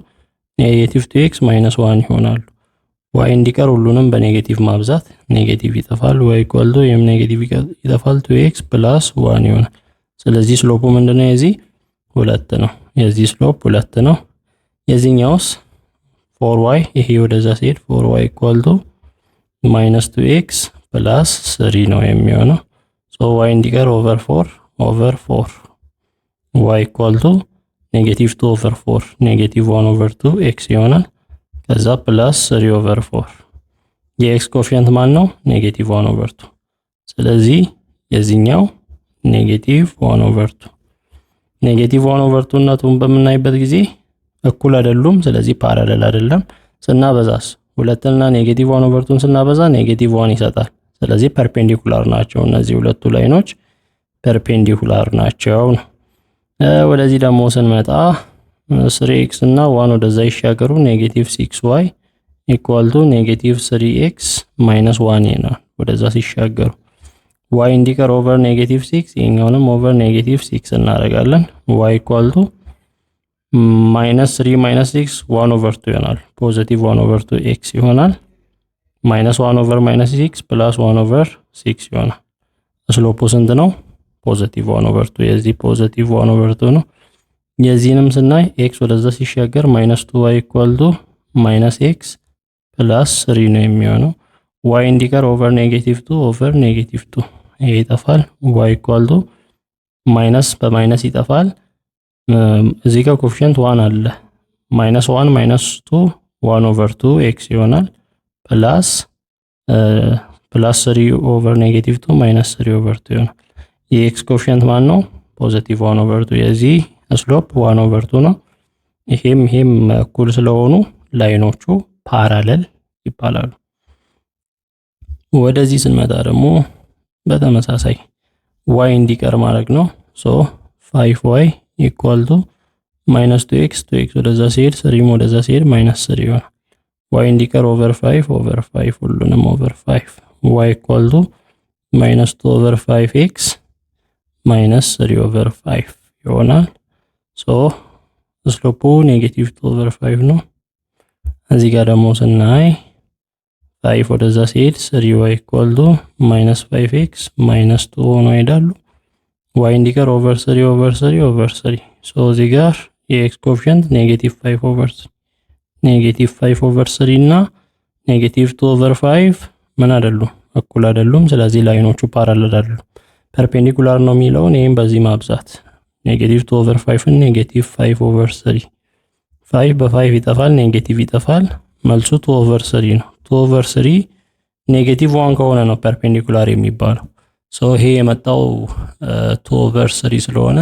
negative two x minus one ይሆናሉ። y እንዲቀር ሁሉንም በ negative ማብዛት፣ negative ይጠፋል። y equal to ይህም negative ይጠፋል። Two x plus one ይሆናል። ስለዚህ slope ኡ ምንድነው? የዚህ ሁለት ነው። የዚህ slope ሁለት ነው። የዚህኛውስ four y፣ ይሄ ወደዛ ሲሄድ four y equal to minus two x plus three ነው የሚሆነው። So y እንዲቀር over four over four፣ y equal to negative two over four, negative one over two x ይሆናል። ከዛ plus three over four፣ የ x coefficient ማን ነው? Negative one over two። ስለዚህ የዚህኛው negative one over two። Negative one over two እና two ን በምናይበት ጊዜ እኩል አይደሉም። ስለዚህ parallel አይደለም። ስናበዛስ ሁለትና negative one over two ን ስናበዛ negative one ይሰጣል። ስለዚህ perpendicular ናቸው። እነዚህ ሁለቱ line ኖች perpendicular ናቸው ነው። ወደዚህ ደግሞ ስንመጣ three x እና one ወደዛ ይሻገሩ፣ negative six y equal to negative three x minus one ይሆናል። ወደዛ ሲሻገሩ y እንዲቀር over negative six፣ ይሄኛውንም over negative six እናደርጋለን። y equal to minus three minus six one over two ይሆናል። Positive one over two x ይሆናል። Minus one over minus six plus one over six ይሆናል። Slope ኡ ስንት ነው? Positive one over two። የዚህ positive one over two ነው። የዚህንም ስናይ x ወደዛ ሲሻገር minus two y equal to minus x plus three ነው የሚሆነው። y እንዲቀር over negative two over negative two፣ ይሄ ይጠፋል። y equal to minus በ minus ይጠፋል። እዚህ ጋር coefficient one አለ። Minus one minus two one over two x ይሆናል። Plus three over negative two minus three over two ይሆናል። የ x coefficient ማን ነው? Positive one over two። የዚህ slope one over two ነው። ይሄም ይሄም እኩል ስለሆኑ line ኦቹ parallel ይባላሉ። ወደዚህ ስንመጣ ደግሞ በተመሳሳይ y እንዲቀር ማድረግ ነው። So five y equal to minus two x፣ two x ወደዛ ሲሄድ three ም ወደዛ ሲሄድ minus three ይሆናል። y እንዲቀር over five over five፣ ሁሉንም over five፣ y equal to minus two over five x minus three over five ይሆናል። So slope ኡ negative two over five ነው። እዚህ ጋር ደግሞ ስናይ five ወደዛ ሲሄድ three y equal to minus five x minus two ሆኖ ይሄዳሉ። y እንዲቀር over three over three over three። So እዚህ ጋር የ x coefficient negative five over negative five over three እና negative two over five ምን አይደሉም? እኩል አይደሉም። ስለዚህ line ኦቹ parallel አይደሉም። Perpendicular ነው የሚለውን ይህም በዚህ ማብዛት negative two over five negative five over three፣ five በ five ይጠፋል፣ negative ይጠፋል። መልሱ two over three ነው። Two over three negative one ከሆነ ነው perpendicular የሚባለው። So ይሄ የመጣው two over three ስለሆነ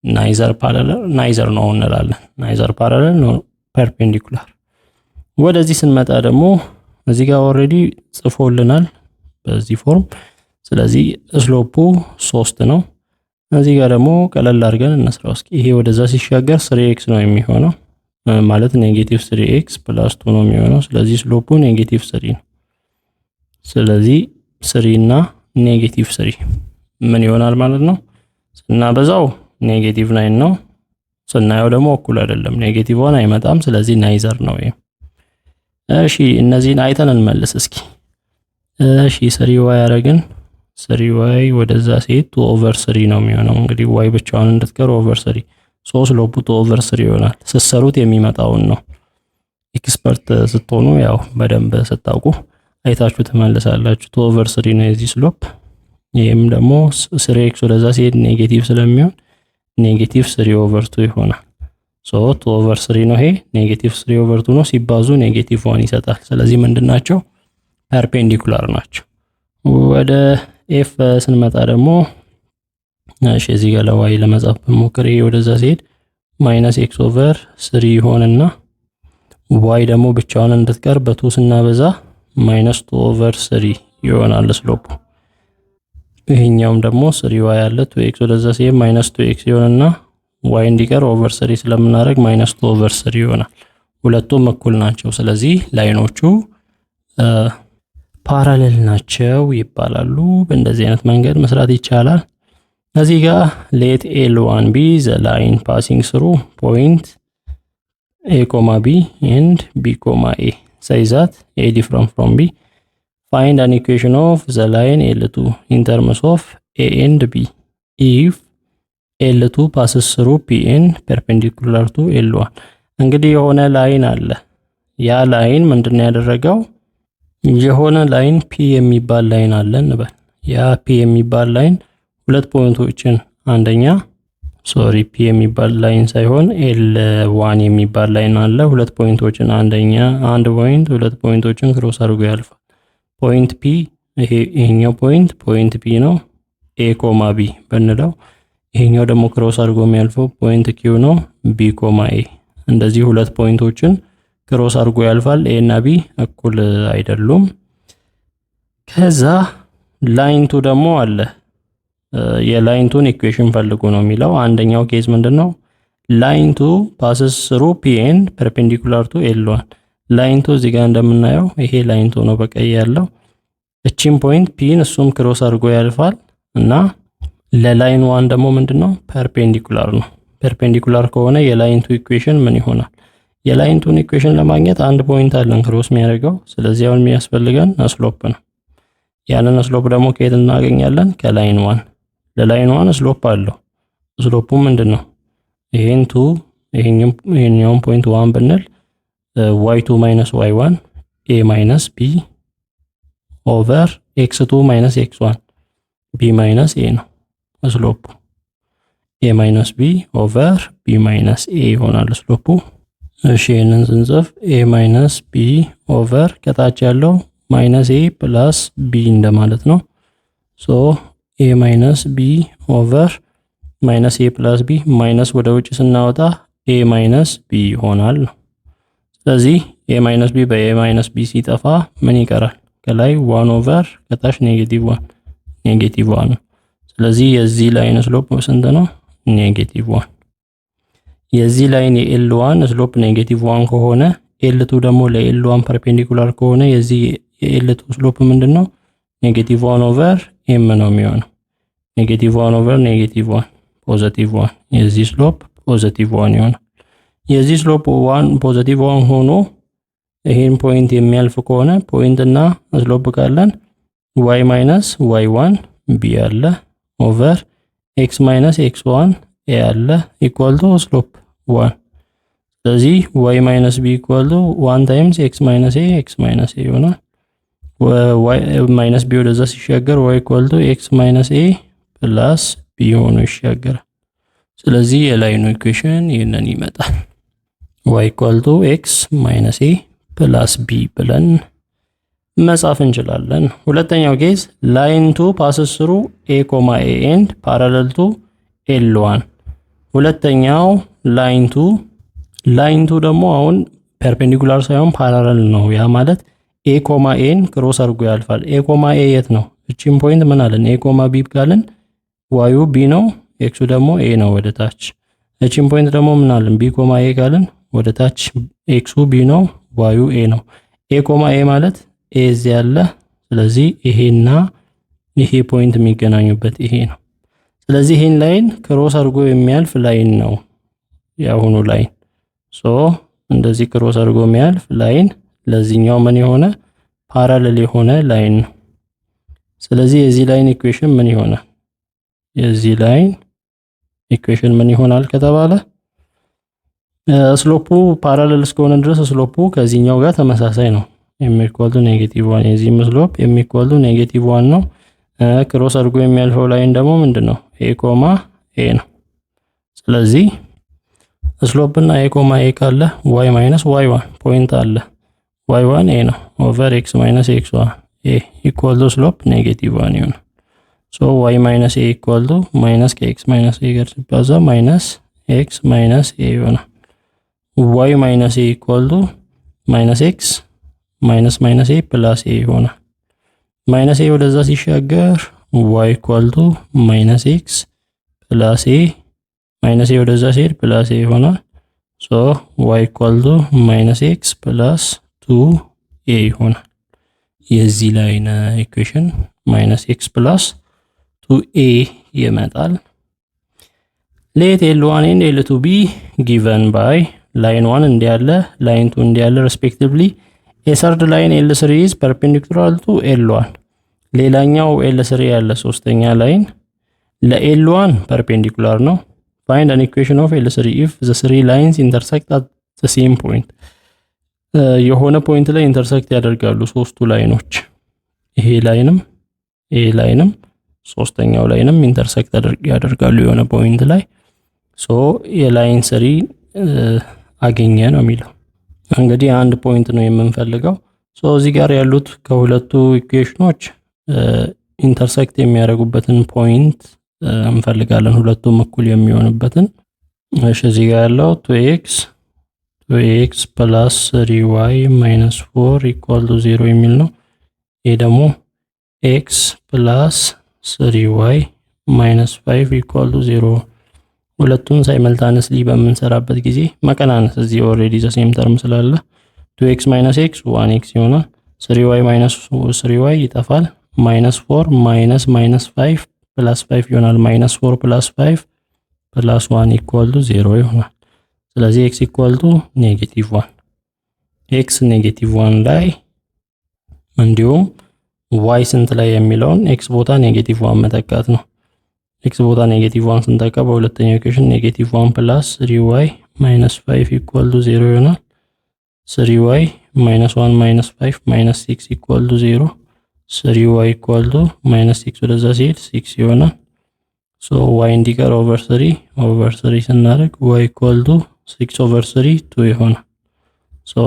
neither parallel neither ነው እንላለን። Neither parallel nor perpendicular። ወደዚህ ስንመጣ ደግሞ እዚህ ጋር already ጽፎልናል በዚህ form። ስለዚህ slope ኡ ሶስት ነው። እዚህ ጋር ደግሞ ቀለል አድርገን እንስራው እስኪ። ይሄ ወደዛ ሲሻገር three x ነው የሚሆነው፣ ማለት negative three x plus two ነው የሚሆነው። ስለዚህ slope ኡ negative three ነው። ስለዚህ three እና negative three ምን ይሆናል ማለት ነው? ስናበዛው negative nine ነው። ስናየው ደግሞ እኩል አይደለም። Negative one አይመጣም። ስለዚህ neither ነው። እሺ፣ እነዚህን አይተን እንመልስ እስኪ። እሺ፣ three y ያደረግን three y ወደዛ ሲሄድ two over three ነው የሚሆነው። እንግዲህ y ብቻዋን እንድትቀር over three፣ so slope ኡ two over three ይሆናል። ስትሰሩት የሚመጣውን ነው። Expert ስትሆኑ ያው በደንብ ስታውቁ አይታችሁ ትመልሳላችሁ። Two over three ነው የዚህ slope። ይህም ደግሞ three x ወደዛ ሲሄድ negative ስለሚሆን negative three over two ይሆናል። So two over three ነው ይሄ፣ negative three over two ነው፣ ሲባዙ negative one ይሰጣል። ስለዚህ ምንድን ናቸው? Perpendicular ናቸው። ወደ F ስንመጣ ደግሞ እሺ እዚህ ጋር ለ y ለመጻፍ ብንሞክር ይሄ ወደዛ ሲሄድ minus x over three ይሆንና y ደግሞ ብቻዋን እንድትቀር በ two ስናበዛ minus two over three ይሆናል slope ኡ። ይሄኛውም ደግሞ three y አለ፣ two x ወደዛ ሲሄድ minus two x ይሆንና y እንዲቀር over three ስለምናደርግ minus two over three ይሆናል። ሁለቱም እኩል ናቸው። ስለዚህ line ኦቹ parallel ናቸው ይባላሉ። በእንደዚህ አይነት መንገድ መስራት ይቻላል። እዚህ ጋር let L one be the line passing through point a comma b and b comma a, such that a different from b. Find an equation of the line L two in terms of a and b if L two passes through P and perpendicular to L one። እንግዲህ የሆነ line አለ። ያ line ምንድን ነው ያደረገው? የሆነ line P የሚባል line አለ እንበል። ያ P የሚባል line ሁለት point ኦችን፣ አንደኛ፣ sorry፣ P የሚባል line ሳይሆን L one የሚባል line አለ። ሁለት point ኦችን፣ አንደኛ አንድ point፣ ሁለት point ኦችን cross አድርጎ ያልፋል። Point P፣ ይሄ ይሄኛው point P ነው፣ a comma b ብንለው፣ ይሄኛው ደግሞ cross አድርጎ የሚያልፈው point Q ነው፣ b comma a። እንደዚህ ሁለት point ኦችን cross አድርጎ ያልፋል። a እና b እኩል አይደሉም። ከዛ line two ደግሞ አለ። የ line two ን equation ፈልጉ ነው የሚለው። አንደኛው case ምንድን ነው? Line two passes through P and perpendicular to L one። Line two እዚህ ጋር እንደምናየው ይሄ line two ነው በቀይ ያለው። እቺን point P ን እሱም cross አድርጎ ያልፋል እና ለ line one ደግሞ ምንድን ነው? Perpendicular ነው። Perpendicular ከሆነ የ line two equation ምን ይሆናል? የ line two ን equation ለማግኘት አንድ point አለን cross የሚያደርገው። ስለዚህ አሁን የሚያስፈልገን slope ነው። ያንን slope ደግሞ ከየት እናገኛለን? ከ line one። ለ line one slope አለው። Slope ኡ ምንድን ነው? ይሄን two ይሄኛውን point one ብንል y two minus y one a minus b over x two minus x one b minus a ነው slope ኡ። a minus b over b minus a ይሆናል slope ኡ። እሺ፣ ይህንን ስንጽፍ a minus b over ከታች ያለው minus a plus b እንደማለት ነው። So a minus b over minus a plus b፣ minus ወደ ውጭ ስናወጣ a minus b ይሆናል ነው። ስለዚህ a minus b በ a minus b ሲጠፋ ምን ይቀራል? ከላይ one over ከታች negative one፣ negative one ነው። ስለዚህ የዚህ line slope ስንት ነው? Negative one። የዚህ line የ L one slope negative one ከሆነ፣ L two ደግሞ ለ L one perpendicular ከሆነ የዚህ የ L two slope ምንድን ነው? Negative one over m ነው የሚሆነው። Negative one over negative one positive one። የዚህ slope positive one ይሆናል። የዚህ slope one positive one ሆኖ ይሄን point የሚያልፍ ከሆነ፣ point እና slope ካለን y minus y one b አለ over x minus x one a አለ equal to slope one። ስለዚህ y minus b equal to one times x minus a x minus a ይሆናል። Minus b ወደዛ ሲሻገር y equal to x minus a plus b ሆኖ ይሻገራል። ስለዚህ የ line ኑ equation ይህንን ይመጣል። y equal to x minus a plus b ብለን መጻፍ እንችላለን። ሁለተኛው case line two passes through a comma a and parallel to L one። ሁለተኛው line two፣ line two ደግሞ አሁን perpendicular ሳይሆን parallel ነው። ያ ማለት a comma a ን cross አድርጎ ያልፋል። a comma a የት ነው? እቺን point ምን አለን? a comma b ካልን y ኡ b ነው፣ x ኡ ደግሞ a ነው ወደ ታች። እቺን point ደግሞ ምን አለን? b comma a ካልን ወደ ታች x ኡ b ነው፣ y ኡ a ነው። a comma a ማለት a እዚህ ያለ፣ ስለዚህ ይሄና ይሄ point የሚገናኙበት ይሄ ነው። ስለዚህ ይሄን line cross አድርጎ የሚያልፍ line ነው የአሁኑ line። So እንደዚህ cross አድርጎ የሚያልፍ line ለዚህኛው ምን የሆነ parallel የሆነ line ነው። ስለዚህ የዚህ line equation ምን ይሆናል? የዚህ line equation ምን ይሆናል ከተባለ slope ኡ parallel እስከሆነ ድረስ slope ኡ ከዚህኛው ጋር ተመሳሳይ ነው። m equal to negative one፣ የዚህም slope m equal to negative one ነው። Cross አድርጎ የሚያልፈው line ደግሞ ምንድን ነው? a comma a ነው። ስለዚህ slope እና a comma a ካለ y minus y one point አለ፣ y one a ነው፣ over x minus x one a equal to slope negative one ይሆናል። So y minus a equal to minus ከ x minus a ጋር ሲባዛ minus x minus a ይሆናል። y minus a equal to minus x minus minus a plus a ይሆናል። Minus a ወደዛ ሲሻገር y equal to minus x plus a፣ minus a ወደዛ ሲሄድ plus a ይሆናል። So y equal to minus x plus two a ይሆናል። የዚህ line equation minus x plus two a ይመጣል። Let L one and L two be given by line one እንዲያለ line two እንዲያለ respectively። A third line L three is perpendicular to L one። ሌላኛው L three ያለ ሶስተኛ line ለ L one perpendicular ነው። Find an equation of L three if the three lines intersect at the same point። የሆነ point ላይ intersect ያደርጋሉ ሶስቱ line ኖች። ይሄ line ም ይሄ line ም ሶስተኛው line ም intersect ያደርጋሉ የሆነ point ላይ። So የ line three አገኘ ነው የሚለው። እንግዲህ አንድ point ነው የምንፈልገው። So እዚህ ጋር ያሉት ከሁለቱ equation ኖች intersect የሚያደርጉበትን point እንፈልጋለን፣ ሁለቱም እኩል የሚሆንበትን። እሺ፣ እዚህ ጋር ያለው two x plus three y minus four equal to zero የሚል ነው። ይህ ደግሞ x plus three y minus five equal to zero። ሁለቱን simultaneously በምንሰራበት ጊዜ መቀናነስ፣ እዚህ already the same term ስላለ two x minus x one x ይሆናል። Three y minus three y ይጠፋል። Minus four minus minus five plus five ይሆናል። Minus four plus five plus one equal to zero ይሆናል። ስለዚህ x equal to negative one፣ x negative one ላይ እንዲሁም y ስንት ላይ የሚለውን x ቦታ negative one መተካት ነው። x ቦታ negative one ስንተካ በሁለተኛው equation negative one plus three y minus five equal to zero ይሆናል። Three y minus one minus five minus six equal to zero፣ three y equal to minus six ወደዛ ሲሄድ six ይሆናል። So y እንዲቀር over three over three ስናደርግ y equal to six over three two ይሆናል። So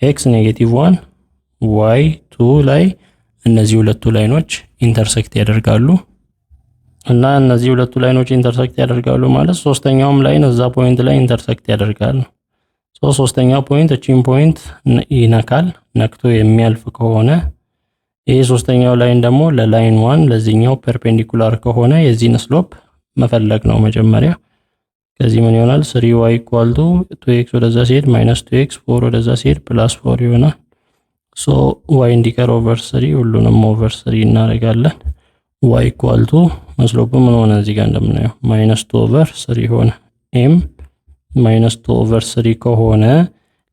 x negative one፣ y two ላይ እነዚህ ሁለቱ line ኦች intersect ያደርጋሉ። እና እነዚህ ሁለቱ line ኦች intersect ያደርጋሉ ማለት ሶስተኛውም line እዛ point ላይ intersect ያደርጋል። So ሶስተኛው point እቺን point ይነካል። ነክቶ የሚያልፍ ከሆነ፣ ይሄ ሶስተኛው line ደግሞ ለ line one ለዚህኛው perpendicular ከሆነ የዚህን slope መፈለግ ነው መጀመሪያ። ከዚህ ምን ይሆናል? Three y equal to two x ወደዛ ሲሄድ minus two x፣ four ወደዛ ሲሄድ plus four ይሆናል። So y እንዲቀር over three፣ ሁሉንም over three እናደርጋለን። y equal to slope ምን ሆነ? እዚህ ጋር እንደምናየው minus two over three ሆነ። m minus two over three ከሆነ፣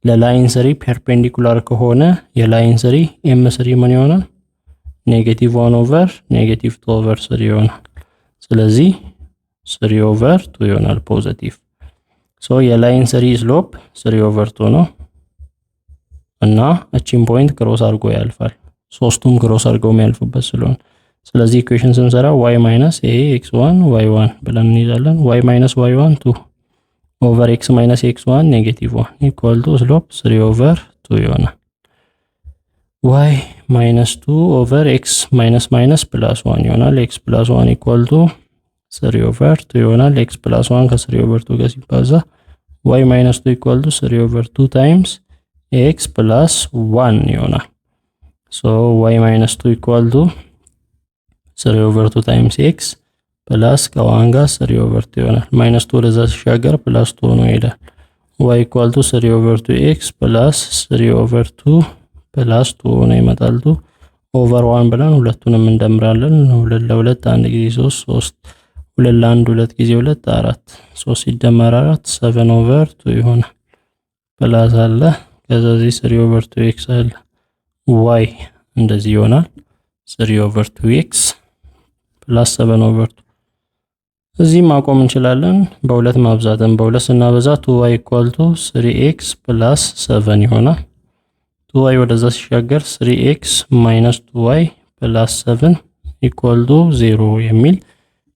ለ line three perpendicular ከሆነ የ line three m three ምን ይሆናል? Negative one over negative two over three ይሆናል። ስለዚህ three over two ይሆናል positive። So የ line three slope three over two ነው እና እቺን point cross አድርጎ ያልፋል። ሶስቱም cross አድርገው የሚያልፉበት ስለሆነ፣ ስለዚህ equation ስንሰራ y minus ይሄ x one y one ብለን እንይዛለን። y minus y one two over x minus x one negative one equal to slope three over two ይሆናል። y minus two over x minus minus plus one ይሆናል። x plus one equal to three over two ይሆናል። x plus one ከ three over two ጋር ሲባዛ y minus two equal to three over two times x plus one ይሆናል። So y minus two equal to three over two times x plus ከ one ጋር three over two ይሆናል። Minus two ወደዛ ሲሻገር plus two ሆኖ ይሄዳል። y equal to three over two x plus three over two plus two ሆኖ ይመጣል። Two over one ብለን ሁለቱንም እንደምራለን። ሁለት ለሁለት አንድ ጊዜ ሶስት ሶስት፣ ሁለት ለአንድ ሁለት ጊዜ ሁለት አራት፣ ሶስት ሲደመር አራት seven over two ይሆናል። Plus አለ፣ ከዛ እዚህ three over two x አለ። y እንደዚህ ይሆናል። Three over two x plus seven over two። እዚህ ማቆም እንችላለን። በሁለት ማብዛትን በሁለት ስናበዛ two y equal to three x plus seven ይሆናል። Two y ወደዛ ሲሻገር three x minus two y plus seven equal to zero የሚል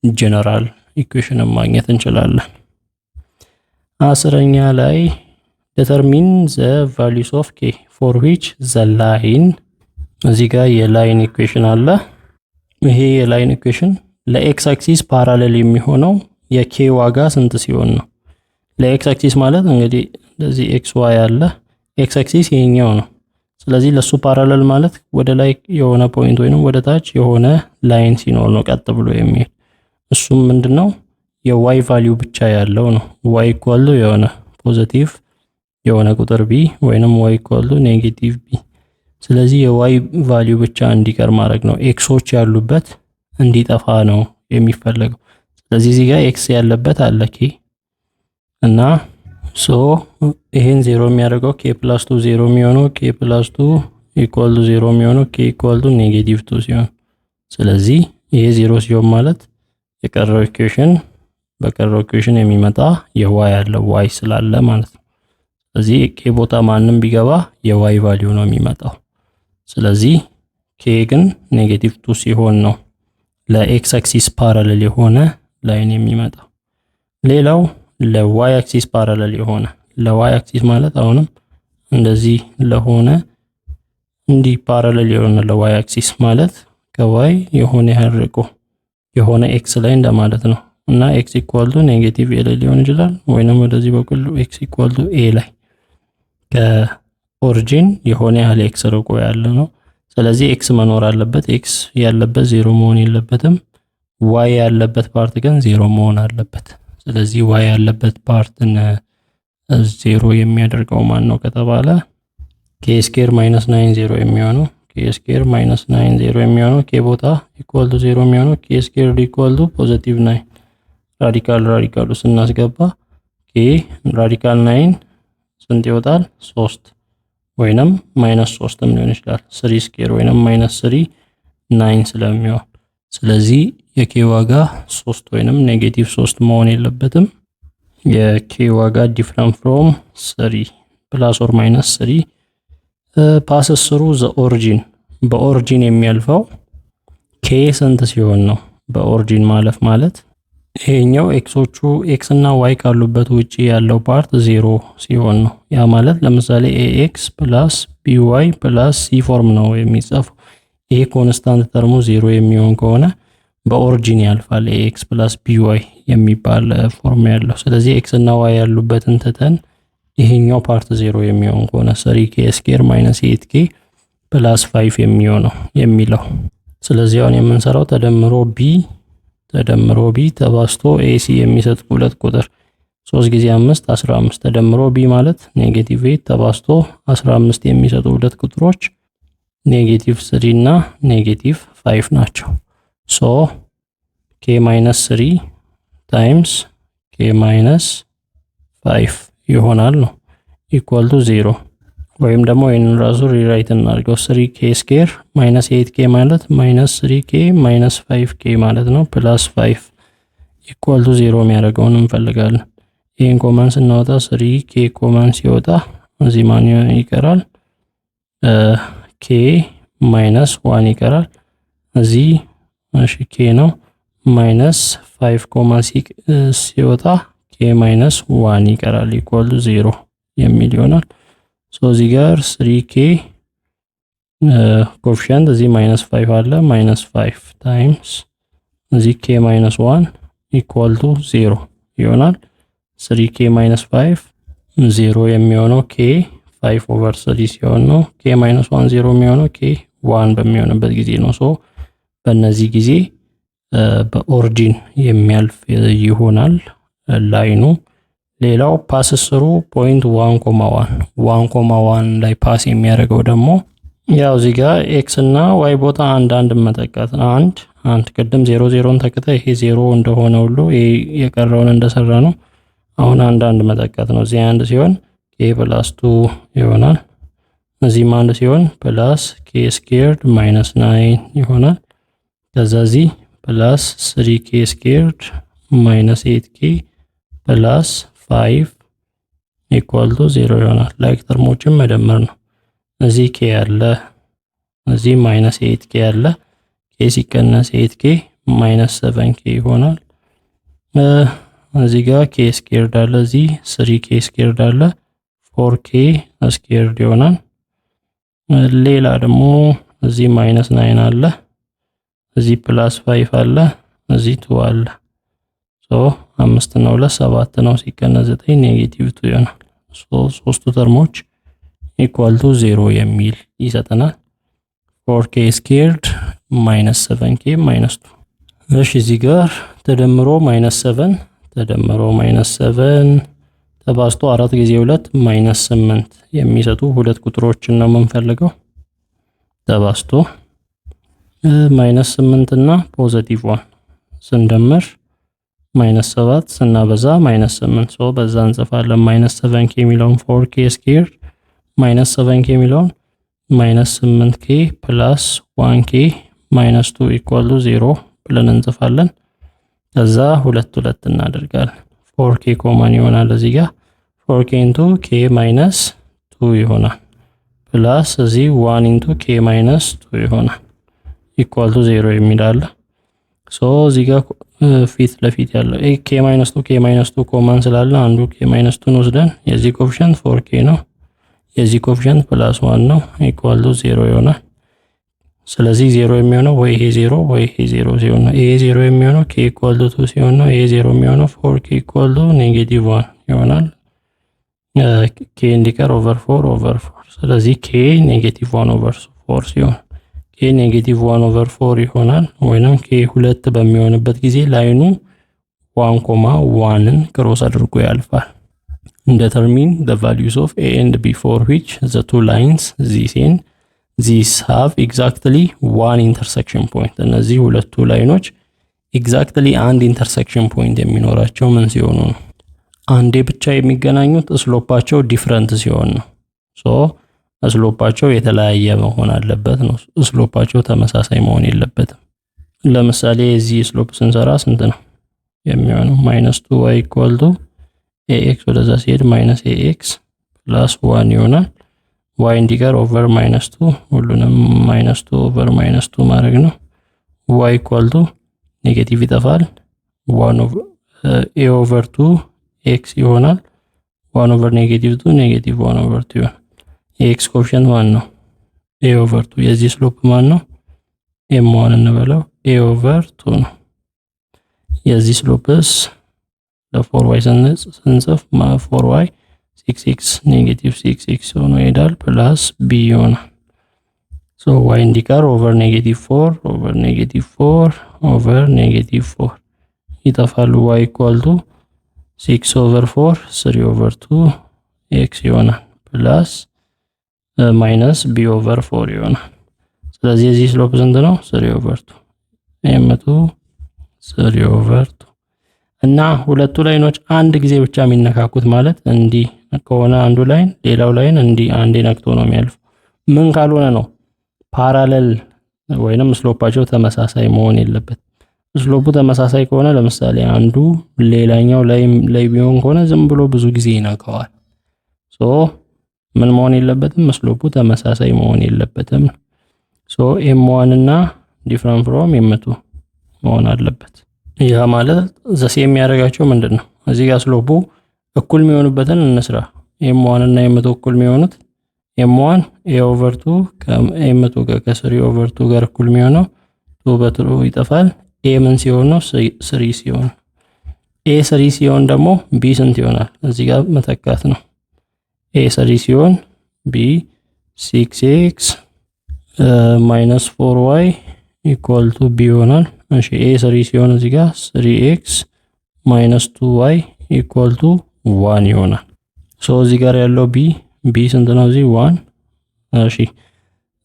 general equation ን ማግኘት እንችላለን። 10ኛ ላይ determine the values of k for which the line፣ እዚህ ጋር የ line equation አለ። ይሄ የ line equation ለ x axis parallel የሚሆነው የ k ዋጋ ስንት ሲሆን ነው? ለ x axis ማለት እንግዲህ እንደዚህ x y አለ። x axis ይሄኛው ነው። ስለዚህ ለሱ parallel ማለት ወደ ላይ የሆነ point ወይንም ወደ ታች የሆነ line ሲኖር ነው ቀጥ ብሎ የሚሄድ። እሱም ምንድነው? የ y value ብቻ ያለው ነው። y equal የሆነ positive የሆነ ቁጥር b ወይንም y equal negative b። ስለዚህ የ y value ብቻ እንዲቀር ማድረግ ነው። x ኦች ያሉበት እንዲጠፋ ነው የሚፈለገው። ስለዚህ እዚህ ጋር x ያለበት አለ k እና so ይሄን ዜሮ የሚያደርገው k plus two zero የሚሆነው፣ k plus two equal to zero የሚሆነው k equal to negative two ሲሆን፣ ስለዚህ ይሄ ዜሮ ሲሆን ማለት የቀረው equation በቀረው equation የሚመጣ የ y አለ፣ y ስላለ ማለት ነው። ስለዚህ k ቦታ ማንም ቢገባ የ y value ነው የሚመጣው። ስለዚህ k ግን negative two ሲሆን ነው ለ x axis parallel የሆነ line የሚመጣው። ሌላው ለ y axis parallel የሆነ፣ ለ y axis ማለት አሁንም እንደዚህ ለሆነ፣ እንዲህ parallel የሆነ፣ ለ y axis ማለት ከ y የሆነ ያህል ርቆ የሆነ x ላይ እንደማለት ነው። እና x equal to negative a ላይ ሊሆን ይችላል፣ ወይንም ወደዚህ በኩል x equal to a ላይ ከ origin የሆነ ያህል x ርቆ ያለ ነው። ስለዚህ x መኖር አለበት። x ያለበት ዜሮ መሆን የለበትም። y ያለበት part ግን ዜሮ መሆን አለበት። ስለዚህ y ያለበት part ን ዜሮ የሚያደርገው ማን ነው ከተባለ k square minus nine zero የሚሆነው፣ k square minus nine zero የሚሆነው፣ k ቦታ equal to zero የሚሆነው k square equal to positive nine፣ radical radical ኡ ስናስገባ K radical 9 ስንት ይወጣል? ሶስት ወይንም minus ሶስትም ሊሆን ይችላል። Three square ወይንም minus 3 9 ስለሚሆን፣ ስለዚህ የ k ዋጋ ሶስት ወይንም negative ሶስት መሆን የለበትም። የ k ዋጋ different from 3, plus or minus 3. Passes through the origin፣ በ origin የሚያልፈው k ስንት ሲሆን ነው? በ origin ማለፍ ማለት ይሄኛው x ኦቹ x እና y ካሉበት ውጪ ያለው part zero ሲሆን ነው። ያ ማለት ለምሳሌ ax plus by plus c form ነው የሚጻፈው። ይሄ constant term ኡ zero የሚሆን ከሆነ በ origin ያልፋል ax plus by የሚባል form ያለው። ስለዚህ x እና y ያሉበትን ትተን ይሄኛው part zero የሚሆን ከሆነ 3 k square minus 8 k plus 5 የሚሆነው የሚለው። ስለዚህ አሁን የምንሰራው ተደምሮ b ተባዝቶ ac የሚሰጥ ሁለት ቁጥር፣ 3 ጊዜ 5 15፣ ተደምሮ b ማለት negative 8 ተባዝቶ 15 የሚሰጡ ሁለት ቁጥሮች negative 3 እና negative 5 ናቸው። So k minus 3 times k minus 5 ይሆናል ነው equal to 0። ወይም ደግሞ ይህንን ራሱ rewrite እናድርገው። 3 k square minus 8 k ማለት minus 3 k minus 5 k ማለት ነው። Plus 5 equal to 0 የሚያደርገውን እንፈልጋለን። ይህን common ስናወጣ 3 k common ሲወጣ እዚህ ማን ይቀራል? K minus 1 ይቀራል። እዚህ እሺ k ነው። Minus 5 common ሲወጣ k minus 1 ይቀራል፣ equal to 0 የሚል ይሆናል። So እዚህ ጋር 3 k coefficient እዚህ minus 5 አለ፣ minus 5 times እዚህ k minus 1 equal to 0 ይሆናል። 3 k minus 5 ዜሮ የሚሆነው k 5 over 3 ሲሆን ነው። K minus 1 ዜሮ የሚሆነው k 1 በሚሆንበት ጊዜ ነው። So በእነዚህ ጊዜ በ origin የሚያልፍ ይሆናል line ኑ። ሌላው pass through point 1 comma 1፣ 1 comma 1 ላይ pass የሚያደርገው ደግሞ ያው እዚህ ጋር x እና y ቦታ አንድ አንድ መተካት፣ አንድ አንድ። ቅድም zero zero ን ተክተ ይሄ ዜሮ እንደሆነ ሁሉ የቀረውን እንደሰራ ነው። አሁን አንድ አንድ መተካት ነው። እዚህ አንድ ሲሆን k plus 2 ይሆናል። እዚህም አንድ ሲሆን plus k squared minus 9 ይሆናል። ከዛ እዚህ plus 3 k squared minus 8 k plus 5 equal to 0 ይሆናል። Like term ኦችን መደመር ነው። እዚህ k አለ፣ እዚህ minus 8 k አለ። K ሲቀነስ 8 k minus 7 k ይሆናል። እዚህ ጋር k squared አለ፣ እዚህ 3 k squared አለ፣ 4 k squared ይሆናል። ሌላ ደግሞ እዚህ minus 9 አለ፣ እዚህ plus 5 አለ፣ እዚህ 2 አለ። So አምስት እና ሁለት ሰባት ነው፣ ሲቀነስ 9 negative 2 ይሆናል። So ሶስቱ term ኦች equal to 0 የሚል ይሰጠናል። 4 k squared minus 7 k minus 2። እሺ፣ እዚህ ጋር ተደምሮ minus 7፣ ተደምሮ minus 7 ተባዝቶ አራት ጊዜ ሁለት minus 8 የሚሰጡ ሁለት ቁጥሮችን ነው የምንፈልገው። ተባዝቶ minus 8 እና positive 1 ስንደምር minus 7፣ ስናበዛ minus 8። So በዛ እንጽፋለን። Minus 7 k የሚለውን 4 k square minus 7 k የሚለውን minus 8 k plus 1 k minus 2 equal to 0 ብለን እንጽፋለን። ከዛ ሁለት ሁለት እናደርጋለን። 4 k common ይሆናል፣ እዚህ ጋር 4 k into k minus 2 ይሆናል፣ plus እዚህ 1 into k minus 2 ይሆናል፣ equal to 0 የሚል አለ። So እዚህ ጋር ፊት ለፊት ያለው k minus 2፣ k minus 2 common ስላለ አንዱ k minus 2 ን ወስደን የዚህ coefficient 4 k ነው፣ የዚህ coefficient plus 1 ነው፣ equal to 0 ይሆናል። ስለዚህ ዜሮ የሚሆነው ወይ ይሄ ዜሮ ወይ ይሄ ዜሮ ሲሆን ነው። ይሄ ዜሮ የሚሆነው k equal to 2 ሲሆን ነው። ይሄ ዜሮ የሚሆነው 4 k equal to negative 1 ይሆናል። K እንዲቀር over 4 over 4። ስለዚህ k negative 1 over 4 ሲሆን k negative 1 over 4 ይሆናል። ወይንም k ሁለት በሚሆንበት ጊዜ line ኑ 1 comma 1 ን cross አድርጎ ያልፋል። Determine the values of a and b for which the two lines this and this have exactly one intersection point። እነዚህ ሁለቱ line ኖች exactly አንድ intersection point የሚኖራቸው ምን ሲሆኑ ነው? አንዴ ብቻ የሚገናኙት slope ኣቸው different ሲሆን ነው። So slope ኣቸው የተለያየ መሆን አለበት ነው። Slope ኣቸው ተመሳሳይ መሆን የለበትም። ለምሳሌ የዚህ slope ስንሰራ ስንት ነው የሚሆነው? Minus two y equal to a x ወደዛ ሲሄድ minus a x plus one ይሆናል። y እንዲቀር over minus two፣ ሁሉንም minus two over minus two ማድረግ ነው። y equal to negative ይጠፋል። One a over two x ይሆናል። One over negative two negative one over two ይሆናል። የ x coefficient ማን ነው? A over two። የዚህ slope ማን ነው? M one እንበለው፣ a over two ነው። የዚህ slope ስ ለ four y ስንጽፍ four y six x negative six x ሆኖ ይሄዳል፣ plus b ይሆናል። So y እንዲቀር over negative four over negative four over negative four ይጠፋሉ። y equal to six over four three over two x ይሆናል፣ plus minus b over four ይሆናል። ስለዚህ የዚህ slope ስንት ነው? Three over two፣ M two three over two። እና ሁለቱ line ኦች አንድ ጊዜ ብቻ የሚነካኩት ማለት እንዲህ ከሆነ አንዱ line ሌላው line እንዲህ አንዴ ነክቶ ነው የሚያልፈው። ምን ካልሆነ ነው? Parallel ወይንም slope ኣቸው ተመሳሳይ መሆን የለበት። Slope ኡ ተመሳሳይ ከሆነ፣ ለምሳሌ አንዱ ሌላኛው ላይ ቢሆን ከሆነ ዝም ብሎ ብዙ ጊዜ ይነካዋል። So ምን መሆን የለበትም? Slope ኡ ተመሳሳይ መሆን የለበትም። So M one እና different from M two መሆን አለበት። ያ ማለት the same የሚያደርጋቸው ምንድን ነው? እዚህ ጋር slope ኡ እኩል የሚሆኑበትን እንስራ። M one እና M two እኩል የሚሆኑት M one a over two ከ M two ጋር ከ three over two ጋር እኩል የሚሆነው two በ two ይጠፋል። a ምን ሲሆን ነው? Three ሲሆን። A three ሲሆን ደግሞ b ስንት ይሆናል? እዚህ ጋር መተካት ነው። A three ሲሆን b six x minus four y equal to b ይሆናል። እሺ፣ a three ሲሆን እዚህ ጋር three x minus two y equal to one ይሆናል። So እዚህ ጋር ያለው b ስንት ነው? እዚህ one። እሺ፣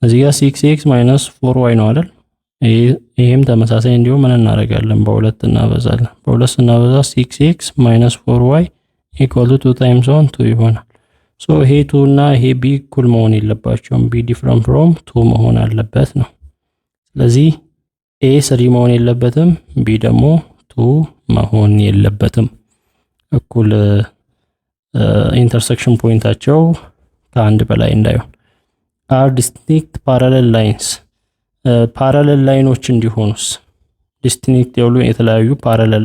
እዚህ ጋር six x minus four y ነው አይደል? ይሄም ተመሳሳይ እንዲሁም ምን እናደርጋለን? በሁለት እናበዛለን። በሁለት ስናበዛ six x minus four y equal to two times one two ይሆናል። So ይሄ two እና ይሄ b እኩል መሆን የለባቸውም። b different from two መሆን አለበት ነው። ስለዚህ a three መሆን የለበትም፣ b ደግሞ two መሆን የለበትም። እኩል intersection point ኣቸው ከአንድ በላይ እንዳይሆን። Are distinct parallel lines፣ parallel line ኦች እንዲሆኑስ? Distinct የሆኑ የተለያዩ parallel፣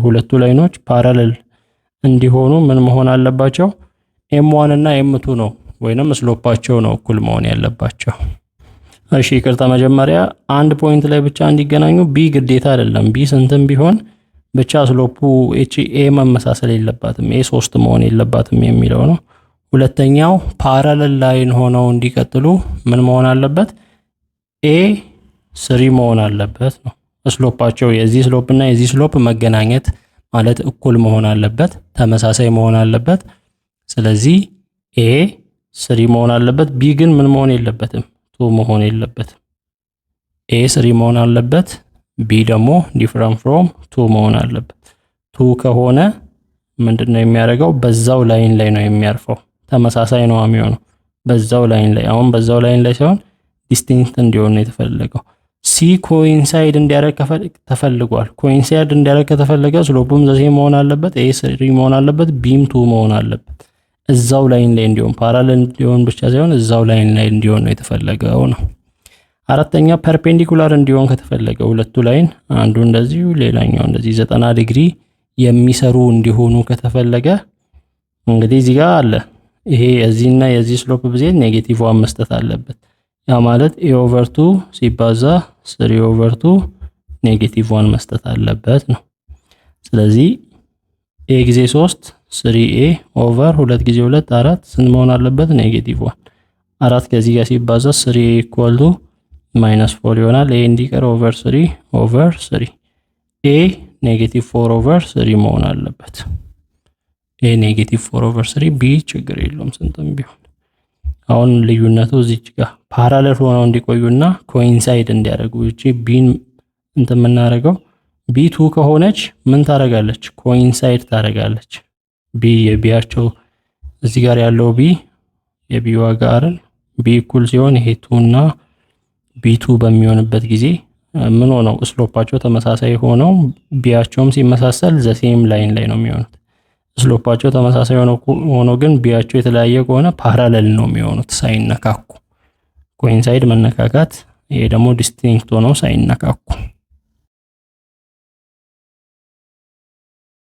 ሁለቱ line ኦች parallel እንዲሆኑ ምን መሆን አለባቸው? M one እና M two ነው ወይንም slope ኣቸው ነው እኩል መሆን ያለባቸው። እሺ ይቅርታ፣ መጀመሪያ አንድ point ላይ ብቻ እንዲገናኙ b ግዴታ አይደለም። b ስንትም ቢሆን ብቻ slope ኡ ኤች a መመሳሰል የለባትም፣ a ሶስት መሆን የለባትም የሚለው ነው። ሁለተኛው parallel line ሆነው እንዲቀጥሉ ምን መሆን አለበት? A three መሆን አለበት ነው። Slope ኣቸው የዚህ slope እና የዚህ slope መገናኘት ማለት እኩል መሆን አለበት፣ ተመሳሳይ መሆን አለበት። ስለዚህ a three መሆን አለበት። b ግን ምን መሆን የለበትም? Two መሆን የለበትም። A three መሆን አለበት። b ደግሞ different from two መሆን አለበት። Two ከሆነ ምንድን ነው የሚያደርገው? በዛው line ላይ ነው የሚያርፈው። ተመሳሳይ ነው የሚሆነው በዛው line ላይ። አሁን በዛው line ላይ ሳይሆን distinct እንዲሆን ነው የተፈለገው። C coincide እንዲያደርግ ተፈልጓል። Coincide እንዲያደርግ ከተፈለገ slope ኡም the same መሆን አለበት፣ a three መሆን አለበት፣ b ም two መሆን አለበት። እዛው line ላይ እንዲሆን፣ parallel እንዲሆን ብቻ ሳይሆን እዛው line ላይ እንዲሆን ነው የተፈለገው ነው። አራተኛ perpendicular እንዲሆን ከተፈለገ ሁለቱ line አንዱ እንደዚሁ ሌላኛው እንደዚህ 90 ዲግሪ የሚሰሩ እንዲሆኑ ከተፈለገ እንግዲህ እዚህ ጋር አለ፣ ይሄ የዚህና የዚህ slope ብዜት negative one መስጠት አለበት። ያ ማለት a over two ሲባዛ three over two negative one መስጠት አለበት ነው። ስለዚህ a ጊዜ ሶስት three a over ሁለት ጊዜ ሁለት አራት ስንት መሆን አለበት? Negative one። አራት ከዚህ ጋር ሲባዛ three a equal to minus four ይሆናል። a እንዲቀር over three over three፣ a negative four over three መሆን አለበት። a negative four over three፣ b ችግር የለውም ስንትም ቢሆን። አሁን ልዩነቱ እዚች ጋር parallel ሆነው እንዲቆዩና coincide እንዲያደርጉ እቺ b ን እንትን የምናደርገው B two ከሆነች ምን ታደርጋለች? Coincide ታደርጋለች። B የ B ያቸው እዚህ ጋር ያለው B የ B ዋጋ አይደል? B እኩል ሲሆን ይሄ two እና B two በሚሆንበት ጊዜ ምን ሆነው slope ኣቸው ተመሳሳይ ሆነው B ያቸውም ሲመሳሰል the same line ላይ ነው የሚሆኑት። Slope ኣቸው ተመሳሳይ ሆኖ ግን B ያቸው የተለያየ ከሆነ parallel ነው የሚሆኑት ሳይነካኩ። Coincide መነካካት፣ ይሄ ደግሞ distinct ሆነው ሳይነካኩ።